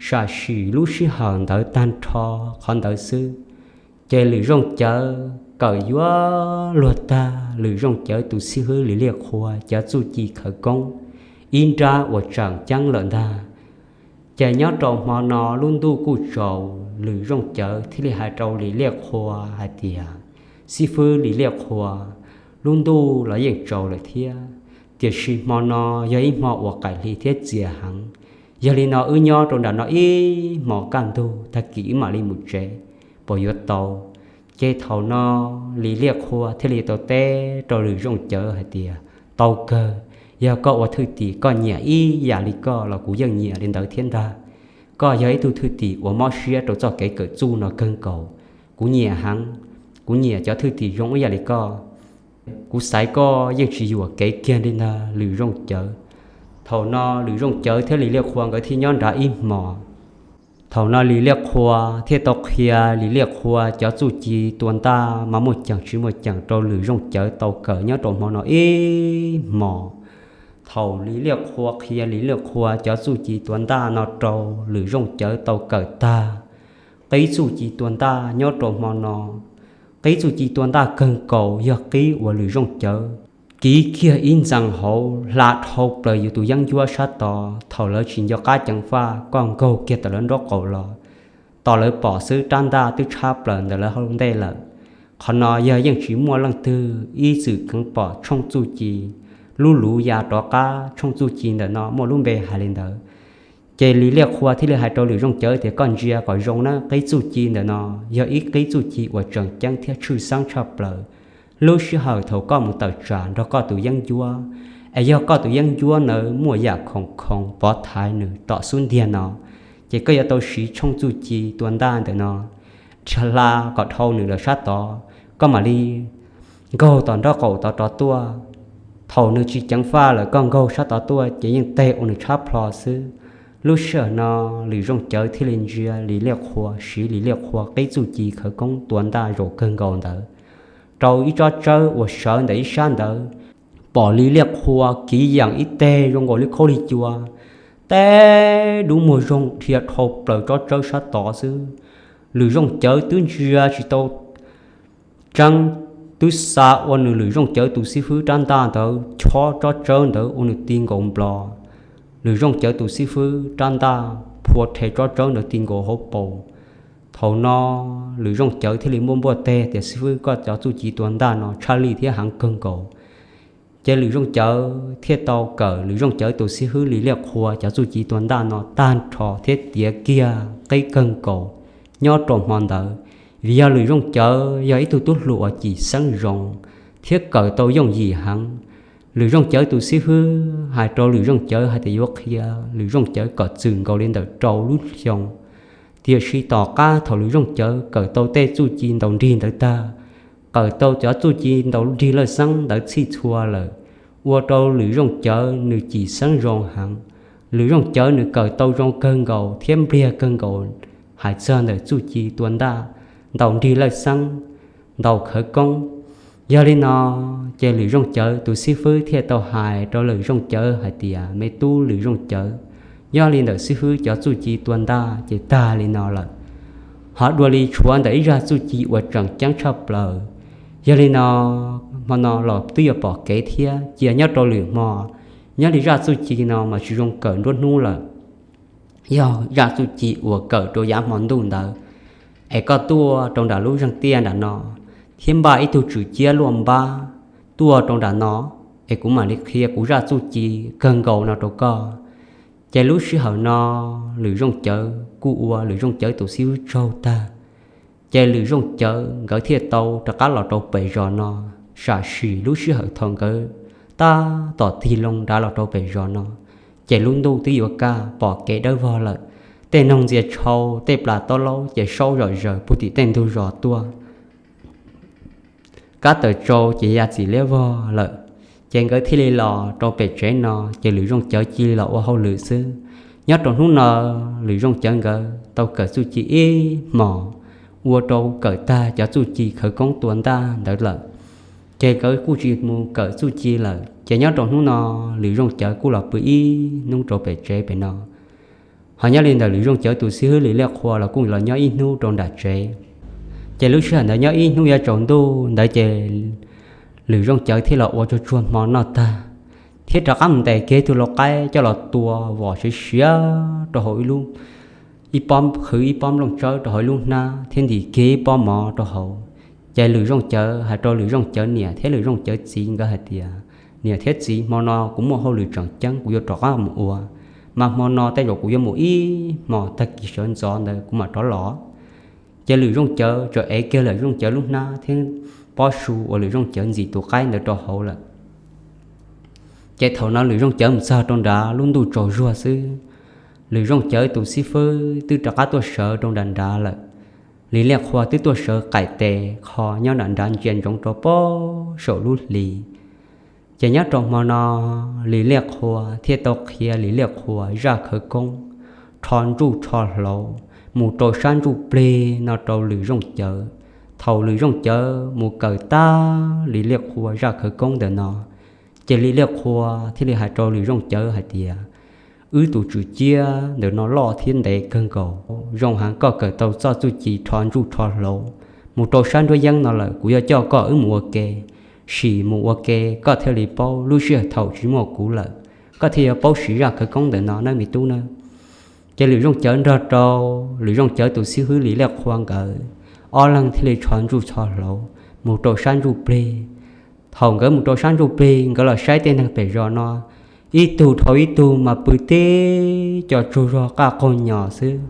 Sam sim lub sij hawm ntawd tag nrho qhov ntawd xwb, ces Lwm Zooj Cawv kawm yuav luag tag Lwm Zooj Cawv tus xib hwb Lis Liaj Qhua cov txuj ci khawv koob ib nrab uas tseem ceeb lawm ntag. Ces nyob rau hmo no lub ntuj kuj tsaus, Lwm Zooj Cawv thiaj li hais rau Lis Liaj Qhua hais tias, Xib fwb Lis Liaj Qhua, lub ntuj los yeej tsaus lawm thiab, tiam sis hmo no yog ib hmo uas qaim hli thiab txias heev. Yog li no wb nyob rau nram no ib hmos kaj ntug, tag kis wb mam li mus tsev, puas yuav tau? Ces thaum no Lis Liaj Qhua thiaj li tau teb rau Lwm Zooj Cawv hais tias, Tau kawg, yog koj ua thwj tim koj nyiam ib yam li koj los kuv yeej nyiam li ntawd thiab ntag. Koj yog ib tug thwj tim uas mob siab rau txoj kev kawm txuj no kawg nkaus. Kuv nyiam heev, kuv nyiam cov thwj tim zoo ib yam li koj. Kuv xaiv koj yeej tsis yuam kev kiag li ntag Lwm Zooj Cawv. Thaum no Lwm Zooj Cawv thiab Lis Liaj Qhua nkawd thiaj nyob nrad ib hmos. Thaum no Lis Liaj Qhua thiaj tau qhia Lis Liaj Qhua cov txuj ci tua ntaj mas muaj ceem tsis muaj ceem rau Lwm Zooj Cawv tau kawm nyob rau hmo no ib hmos. Thaum Lis Liaj Qhua qhia Lis Liaj Qhua cov txuj ci tua ntaj no rau Lwm Zooj Cawv tau kawm tag, qib txuj ci tua ntaj nyob rau hmo no, qib txuj ci tua ntaj kawg nkaus yog qib uas Lwm Zooj Cawv kiv kiag ib ntxees hauv hla dhau plaws yus tus yeeb ncuab sab tod. Thaum lawv tsis nco qab ceev faj, koj nkaug kiag tawm lawv nraub qaum los, tos lawv pom xwb rab ntaj twb tshab plaws ntawm lawv hauv ntej lawm. Qhov no yog yeej tsis muaj leej twg ib txwm keev pom tshooj txuj ci lub luv ya rov qab. Tshooj txuj ci ntawm no muaj lub npe hais li ntawd. Ces Lis Liaj Qhua thiaj li hais rau Lwm Zooj Cawv tias, Koj ntsia kom zoo na, qib txuj ci ntawm no yog ib qib txuj ci uas tseem ceeb thiab tshwj xeeb tshaj plaws. Lub sij hawm thaum koj mus tawm tsam nrog koj tus yeeb ncuab, es yog koj tus yeeb ncuab ntawd muaj yam khoom khoom pov thaiv nws tom xub ntiag no, ces koj yuav tau siv tshooj txuj ci tua ntaj ntawm no hla kom dhau nws lawm sab tod, koj mam li nkaug tom nraub qaum tod rov tuaj. Thaum nws tsis ceev faj lawm, koj nkaug sab tod tuaj ces yeej teg ua nws tshab plho xwb. Lub sij hawm no Lwm Zooj Cawv thiaj li ntsia Lis Liaj Qhua, siv Lis Liaj Qhua qib txuj ci khawv koob tua ntaj zaum kawg nkaus ntawd rau ib tsob tsawb uas sawv ntawm ib sab ntawd. Pom Lis Liaj Qhua kiv yeem ib teg zoo nkaus li khaub lig cua, teb dub muag zoo dhia dhau plaws tsob tsawb sab tod xwb. Lwm Zooj Cawv twb ntsia tsis tau tseeb, twb xa ua nws Lwm Zooj Cawv tus xib fwb rab ntaj ntawd chob tsob tsawb ntawd ua nws ti nkaus nplos. Lwm Zooj Cawv tus xib fwb rab ntaj phua rhe tsob tsawb ntawd ti nkaus hauv paus. Thaum no Lwm Zooj Cawv thiaj li npuaj npuaj teg tias, Xib fwb, koj cov txuj ci tua ntaj no tshaj lij thiab heev kawg nkaus. Ces Lwm Zooj Cawv thiaj tau kawm Lwm Zooj Cawv tus xib fwb Lis Liaj Qhua cov txuj ci tua ntaj no tag nrho thiab tiav kiag qib kawg nkaus nyob rau hmo ntawd. Vim yog Lwm Zooj Cawv yog ib tug tub hluas uas cim xeeb zoo thiab kawm tau yooj yim heev. Lwm Zooj Cawv tus xib fwb hais rau Lwm Zooj Cawv hais tias yuav qhia Lwm Zooj Cawv kom txwm nkaus li ntawm rau lub xyoo. Tiam sis tom qab thaum Lwm Zooj Cawv kawm tau tej txuj ci ntaus nrig ntawd tag, kawm tau cov txuj ci ntaus nrig lawj xeeb ntawd txhij txhua lawm, ua rau Lwm Zooj Cawv nws cim xeeb zoo heev. Lwm Zooj Cawv nws kawm tau zoo kawg nkaus thiab npliag kawg nkaus hais txog ntawm txuj ci tua ntaj, ntaus nrig lawj xeeb, ntaus khawv koob. Yog li no ces Lwm Zooj Cawv tus xib fwb thiaj tau hais rau Lwm Zooj Cawv hais tias, Me tub Lwm Zooj Cawv, yog li ntawm xib fwb cov txuj ci tua ntaj ces tag li no lawm, ho dua li tshuav ntawm ib zaj txuj ci uas tseem ceeb tshaj plaws. Yog li no hmo no los twb yuav pom kev thiab, cia nyob rau lwm hmo. Nyob li zaj txuj ci no mas tsis zoo kawm nruab hnub lawm, yog zaj txuj ci uas kawm rau yav hmo ntuj ntawd. Es koj tuaj rau nram lub zeeg tiaj nram no thiab npaj ib tug tswm ciab luaj npab tuaj rau nram no, es kuv mam li qhia kuv zaj txuj ci kawg nkaus no rau koj. Ces lub sij hawm no Lwm Zooj Cawv kuj ua Lwm Zooj Cawv tus xib fwb tsaug tag, ces Lwm Zooj Cawv nkawd thiaj tau rov qab los rau pem zos no. Sam sim lub sij hawm thaum nkawd tab tom tig loo nrad los rau pem zos no, ces lub ntuj twb yuav kaj pom kev dawb vog lawm. Tej noog ntxias tshau, tej plas taub laub ces saub zom zaws puag tim tej ntug zos tuaj. Kab tawm tsau ces ya txim liab vog lawm. Ces nkawd thiaj li los rau pem tsev no, ces Lwm Zooj Cawv cia li los ua hauj lwm xwb. Nyob rau hnub no, Lwm Zooj Cawv nkawd tau kawm txuj ci ib hmos, ua rau kawm tag cov txuj ci khawv koob tua ntaj ntawd lawm. Ces nkawd kuj tsis mus kawm txuj ci lawm. Ces nyob rau hnub no, Lwm Zooj Cawv kuj los pw ib hnub rau pem tsev pem no. Ho nyob li ntawm Lwm Zooj Cawv tus xib hwb Lis Liaj Qhua los kuj los nyob ib hnub rau nram tsev. Ces lub sij hawm ntawd nyob ib hnub yuav tsaus ntuj ntawd ces Lwm Zooj Cawv thiaj los ua tsuag tsuag hmo noj tag, thiab rov qab mus ntes kiag ib tug lau qaib coj los tua vom siav siav rau hauv ib lub, ib pob, qhwv ib pob nplooj tsawb rau hauv ib lub hnab thiab ntim kiag ib pob mov rau hauv. Ces Lwm Zooj Cawv hais rau Lwm Zooj Cawv niam thiab Lwm Zooj Cawv txiv nkawd hais tias, Niam thiab txiv, hmo no kuv muaj hauj lwm tseem ceeb, kuv yuav rov qab mus ua, mas hmo no tej zaum kuv yuav mus ib hmos, tag kis sawv ntxov ntawd kuv mam rov los. Ces Lwm Zooj Cawv txawm ev kiag Lwm Zooj Cawv lub hnab thiab pob su uas Lwm Zooj Cawv ntxim tus qaib ntawd rau hauv lawm. Ces thaum no Lwm Zooj Cawv mus txog rau nrad lub ntuj tsaus zuag xwb, Lwm Zooj Cawv tus xib fwb twb rov qab tuaj sawv rau nram nrad lawm. Lis Liaj Qhua twb tuaj sawv qaim tes kho nyob nram nrad ntsia ntsoov rau pem saum lub hli. Ces nyob rau hmo no, Lis Liaj Qhua thiaj tau qhia Lis Liaj Qhua zaj khawv koob rho ntsuj rho hlauv mus rau sab ntsuj plig no rau Lwm Zooj Cawv. Thaum Lwm Zooj Cawv mus kawm tag Lis Liaj Qhua zaj khawv koob ntawm no, ces Lis Liaj Qhua thiaj li hais rau Lwm Zooj Cawv hais tias, Wb tus tswm ciab ntawm no loj thiab ntev kawg nkaus, zoo heev koj kawm tau txoj txuj ci rho ntsuj rho hlauv mus rau sab nruab yeeb no lawm, kuv yuav coj koj wb mus ua ke, sim mus ua ke koj thiaj li paub. Lub sij hawm thaum tsis muaj kuv lawm, koj thiaj yuav paub siv zaj khawv koob ntawm no nawb me tub nawb. Ces Lwm Zooj Cawv nrog rau Lwm Zooj Cawv tus xib hwb Lis Liaj Qhua nkawd ob leeg thiaj li rho ntsuj rho hlauv mus rau sab ntsuj plig. Thaum nkawd mus rau sab ntsuj plig, nkawd los saib tej neeg pem zos no, ib tug dhau ib tug mas pw tib co tsaug zog qaj qaug nyos xwb.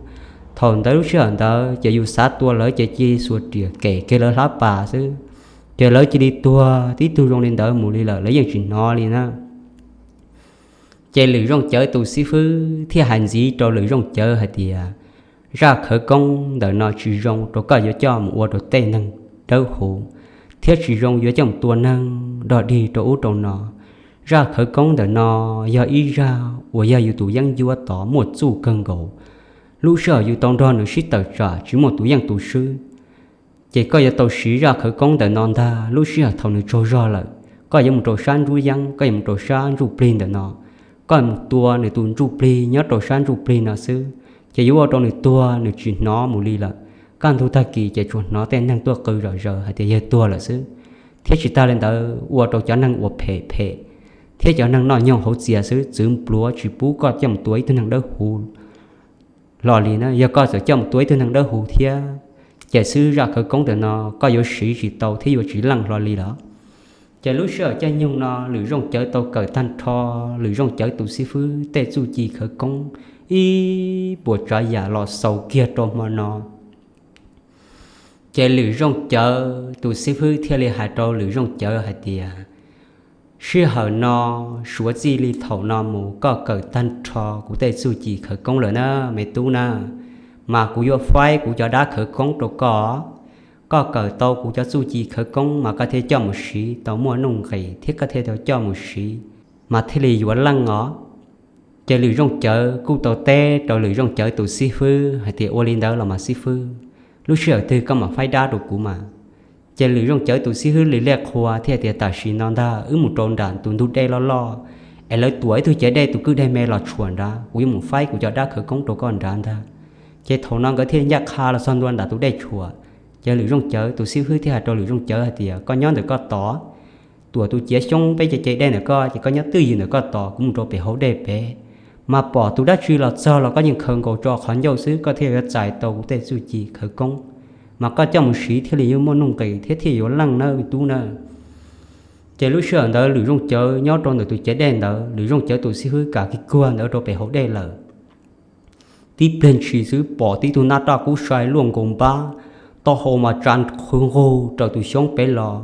Thaum ntawd lub sij hawm ntawd ces yus xav tua lawv ces cia li xuas riam kem kiag lawv hlab pas xwb, ces lawv cia li tuag tib tug zoo li ntawd mus li lawm, lawv yeej tsis hnov li na. Ces Lwm Zooj Cawv tus xib fwb thiaj hais ntxiv rau Lwm Zooj Cawv hais tias, Zaj khawv koob ntawm no tsis zoo rau koj yuav coj mus ua rau tej neeg dawb huv, thiab tsis zoo yuav coj mus tua neeg dog dig rau ub rau no. Zaj khawv koob ntawm no yog ib zaj uas yog yus tus yeeb ncuab tod muaj txuj kawg nkaus. Lub sij hawm yus tau nrog nws sib tawm tsam tsis muaj tus yeej tus swb. Ces koj yuav tau siv zaj khawv koob ntawm no ntag. Lub sij hawm thaum nws tsaug zog lawm, koj yuav mus rau sab ntsuj yeeb, koj yuav mus rau sab ntsuj plig ntawm no, koj mus tua nws tus ntsuj plig nyob rau sab ntsuj plig no xwb, ces yuav ua rau nws tuag nws tsis hnov mus li lawm. Kaj ntug tag kis ces tsuas hnov tej neeg tuaj qw zom zaws hais tias yawg tuag lawm xwb, thiab tsis tag li ntawd ua rau cov neeg uas phem phem thiab cov neeg noj nyoog hauv txias xwb txwv npluav tsis pub koj coj mus tua ib tug neeg dawb huv hlo li na. Yog koj txawm coj mus tua ib tug neeg dawb huv thiab, ces xwb zaj khawv koob ntawm no koj yuav siv tsis tau thiab yuav tsis leej hlo li lawm. Ces lub sij hawm caij nyoog no Lwm Zooj Cawv tau kawm tag nrho Lwm Zooj Cawv tus xib fwb tej txuj ci khawv koob ib puas tsav yam los xaus kiag rau hmo no. Ces Lwm Zooj Cawv tus xib fwb thiaj li hais rau Lwm Zooj Cawv hais tias, Sij hawm no, suav txij li thaum no mus koj kawm tag nrho kuv tej txuj ci khawv koob lawm na me tub na, mas kuv yuav faib kuv cov dab khawv koob rau koj. Koj kawm tau kuv cov txuj ci khawv koob mas koj thiaj coj mus siv tau muaj nuj nqis thiab koj thiaj tau coj mus siv mas thiaj li yuav leej os. Ces Lwm Zooj Cawv kuj tau teb rau Lwm Zooj Cawv tus xib fwb hais tias, Ua li ntawd los mas xib fwb, lub sij hawm twg koj mam faib dab rau kuv mas? Ces Lwm Zooj Cawv tus xib fwb Lis Liaj Qhua thiaj tias, Tam sim no ntag wb mus rau nram tus ntug dej loj loj es lawv tuam ib tug cev dej tus kwj deg me los tshuam nrad, kuv yuav mus faib kuv cov dab khawv koob rau koj nrad ntag. Ces thaum no nkawd thiaj ncaj qha los txog ntua nram tus dej tshuam. Ces Lwm Zooj Cawv tus xib fwb thiaj hais rau Lwm Zooj Cawv hais tias, Koj nyob ntawm koj tod, tuam tus ciav xyoob peb ce ce dej ntawm koj, ces koj nyob twj ywm ntawm koj tod, kuv mus rau pem hauv dej pem, mas pom tus dab tsi los txog los koj yeej khaws nkaus tso qhov ncauj xwb, koj thiaj yuav txais tau kuv tej txuj ci khawv koob, mas koj coj mus siv thiaj li yuav muaj nuj nqis thiab thiaj yuav leej nawb me tub nawb. Ces lub sij hawm ntawd Lwm Zooj Cawv nyob rau ntawm tus cev dej ntawd, Lwm Zooj Cawv tus xib fwb kam kiag kuag ntawd rau pem hauv dej lawm. Tib pliag ntshis xwb pom tib tug nab raj kub sai luaj nkaus npab, taub hau mas tsa qhwv nqug raws tus xyoob pem los.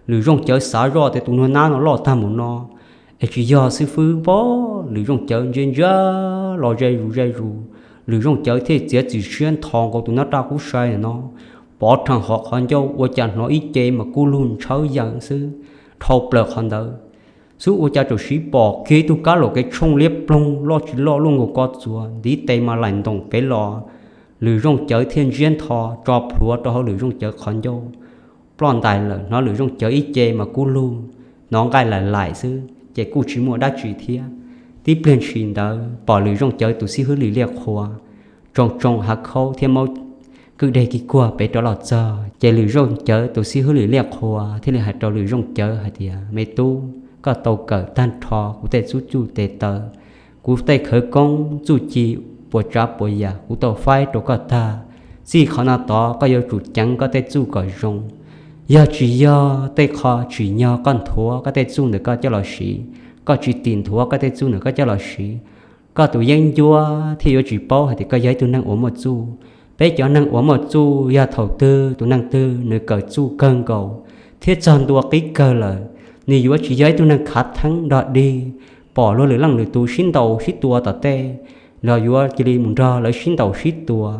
Lwm Zooj Cawv xav zoj tias tus nab no loj tag mus no es tsis yog xib fwb pob. Lwm Zooj Cawv ntsia ntsia los ze zus ze zus, Lwm Zooj Cawv thiaj txiav txim siab ntho nkaus tus nab raj kub sai no, pov rhees hauv qhov ncauj ua cas hnov ib ce mas kub lug ntshawb yees xwb dhau plaws qhov ntawd xwb ua cas txawm siv pom kiag ib tug kab laum kev tshooj liab ploog loj tsis loj luaj nkaus ko txuas, ntiv tes mas laim ntoos pem los, Lwm Zooj Cawv thiaj ntsiab ntho tso plhuav rau hauv Lwm Zooj Cawv qhov ncauj, ploj ntais lawm. Hnov Lwm Zooj Cawv ib ce mas kub lug, hnov nqaij laim laim xwb ces kuj tsis muaj dab tsi thiab. Tib pliag ntshis ntawd pom Lwm Zooj Cawv tus xib hwb Lis Liaj Qhua tsoo tsoo hav khaub thiab maub kwj deg kig kuag pem rov los txog, ces Lwm Zooj Cawv tus xib hwb Lis Liaj Qhua thiaj li hais rau Lwm Zooj Cawv hais tias, Me tub, koj tau kawm tag nrho kuv tej txuj txuj tes taw, kuv tej khawv koob txuj ci puas tsav puas yam kuv tau faib rau koj tag. Txij qhov no tod koj yuav tsum ceev koj tej txuj kom zoo. Yog tsis yog tej qho tsim nyog koj nthuav koj tej txuj ntawm koj coj los siv, koj tsis tim nthuav koj tej txuj ntawm koj coj los siv, koj tus yeeb ncuab thiaj yuav tsis paub hais tias koj yog ib tug neeg uas muaj txuj. Peb cov neeg uas muaj txuj yog thaum twg tus neeg twg nws kawm txuj kawg nkaus thiab txog ntua qib kawg lawm, nws yuav tsis yog ib tug neeg khav theeb nrog dig, pom luag lwm leej lwm tus sib ntaus sib tua tom tej los yuav cia li mus nrog lawv sib ntaus sib tua.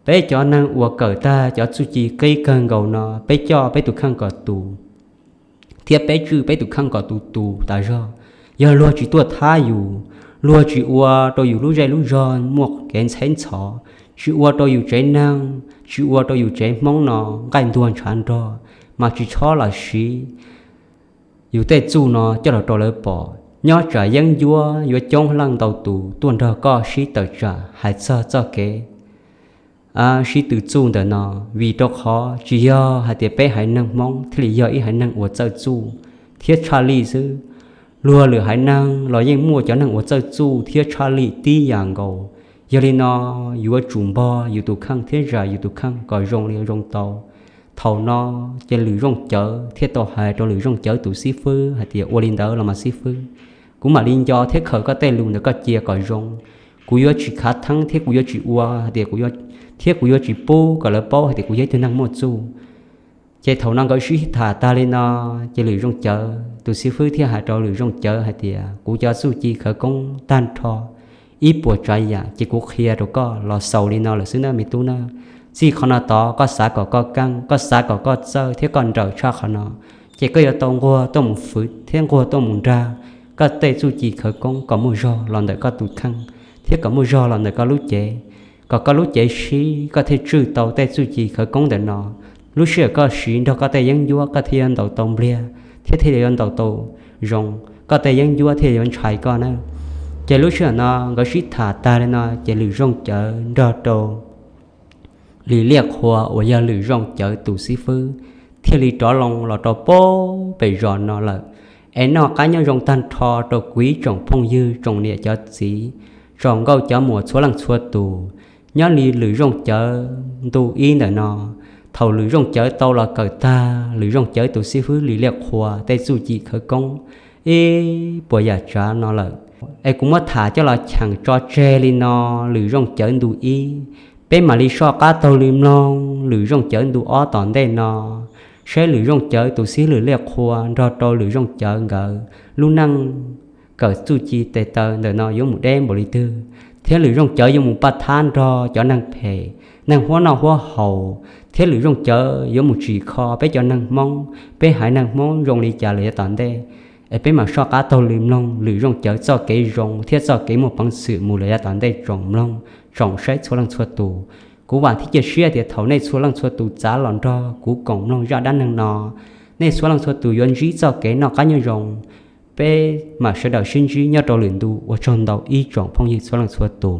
Peb cov neeg uas kawm tag cov txuj ci qib kawg nkaus no, peb coj peb tus kheej kom tus thiab peb tswj peb tus kheej kom tus tus tas zog. Yog luag tsis tuaj thab yus, luag tsis ua rau yus lub zej lub zog muaj kev ntxheb ntxhov, tsis ua rau yus tsev neeg, tsis ua rau yus tsev Hmoob no nqaij ntuag ntshav nrog, mas tsis txhob los siv yus tej txuj no coj los rau lawv pom. Nyob tsam yeeb ncuab yuav coob leej ntau tus tuaj nrog koj sib tawm tsam hais txog txoj kev sib tw txuj ntawm no, vim rau qhov tsis yog hais tias peb haiv neeg Hmoob thiaj li yog ib haiv neeg uas txawj txuj thiab tshaj lij xwb. Luag lwm haiv neeg los yeej muaj cov neeg uas txawj txuj thiab tshaj lij tib yam nkaus. Yog li no, yuav tsum npog yus tus kheej thiab zam yus tus kheej kom zoo li zoo tau. Thaum no ces Lwm Zooj Cawv thiaj tau hais rau Lwm Zooj Cawv tus xib fwb hais tias, Ua li ntawd los mas xib fwb, kuv mam li nco thiab khaws koj tej lus ntawm koj cia kom zoo. Kuv yuav tsis khav theeb thiab kuv yuav tsis ua hais tias kuv yuav, thiab kuv yuav tsis pub kom lawv paub hais tias kuv yog ib tug neeg muaj txuj. Ces thaum no nkawd sib tham tag li no, ces Lwm Zooj Cawv tus xib fwb thiaj hais rau Lwm Zooj Cawv hais tias, Kuv cov txuj ci khawv koob tag nrho ib puas tsav yam ces kuv qhia rau koj los xaus li no lawm xwb nawb me tub nawb. Txij qhov no tod koj xav kom koj keej, koj xav kom koj txawj thiab koj nrawm tshaj qhov no, ces koj yuav tau nquag tuaj mus fwv thiab nquag tuaj mus nrag koj tej txuj ci khawv koob kom muaj zog los ntawm koj tus kheej thiab kom muaj zog los ntawm koj lub cev, kom koj lub cev sib koj thiaj tswj tau tej txuj ci khawv koob ntawm no. Lub sij hawm koj siv nrog koj tej yeeb ncuab koj thiaj yuav ntaus tau npliag thiab thiaj yuav ntaus tau zoo, koj tej yeeb ncuab thiaj yuav ntshai koj na. Ces lub sij hawm no nkawd sib tham tag li no ces Lwm Zooj Cawv nrog rau Lis Liaj Qhua uas yog Lwm Zooj Cawv tus xib fwb thiaj li rov loo los rau pem zos no lawm. Es noj qab nyob zoo tag nrho rau kuv ib tsoom phooj ywg tsoom niam cov txiv, tsoom nkauj cov muam txhua leej txhua tus. Nyob li Lwm Zooj Cawv ntu ib ntawm no, thaum Lwm Zooj Cawv tau los kawm tag Lwm Zooj Cawv tus xib fwb Lis Liaj Qhua tej txuj ci khawv koob ib puas yam tsav no lawm, es kuv muab tham coj los cheem tso tseg li no. Lwm Zooj Cawv ntu ib, peb mam li soj qab taug li mloog Lwm Zooj Cawv ntu ob tom ntej no, saib Lwm Zooj Cawv tus xib fwb Lis Liaj Qhua nrog rau Lwm Zooj Cawv nkawd lub neej kawm txuj ci tes taw ntawm no yuav mus deb npaum li twg, thiab Lwm Zooj Cawv yuav mus paj thab nrog cov neeg phem, neeg huab noj huab haus, thiab Lwm Zooj Cawv yuav mus tsim kho peb cov neeg Hmoob, peb haiv neeg Hmoob zoo li cas lawm yav tom ntej. Es peb mam soj qab taug li mloog Lwm Zooj Cawv txoj kev zoo thiab txoj kev muaj peev xwm mus lawm yav tom ntej tsoom mloog, tsoom saib txhua leej txhua tus. Kuv vam thiab cia siab tias thaum nej txhua leej txhua tus txav los nrog kuv koom mloog zaj dab neeg no, nej txhua leej txhua tus yuav ntsib txoj kev noj qab nyob zoo. Peb mam sawv daws sib ntsib nyob rau lwm ntu, ua tsaug ntau ib tsoom phooj ywg txhua leej txhua tus.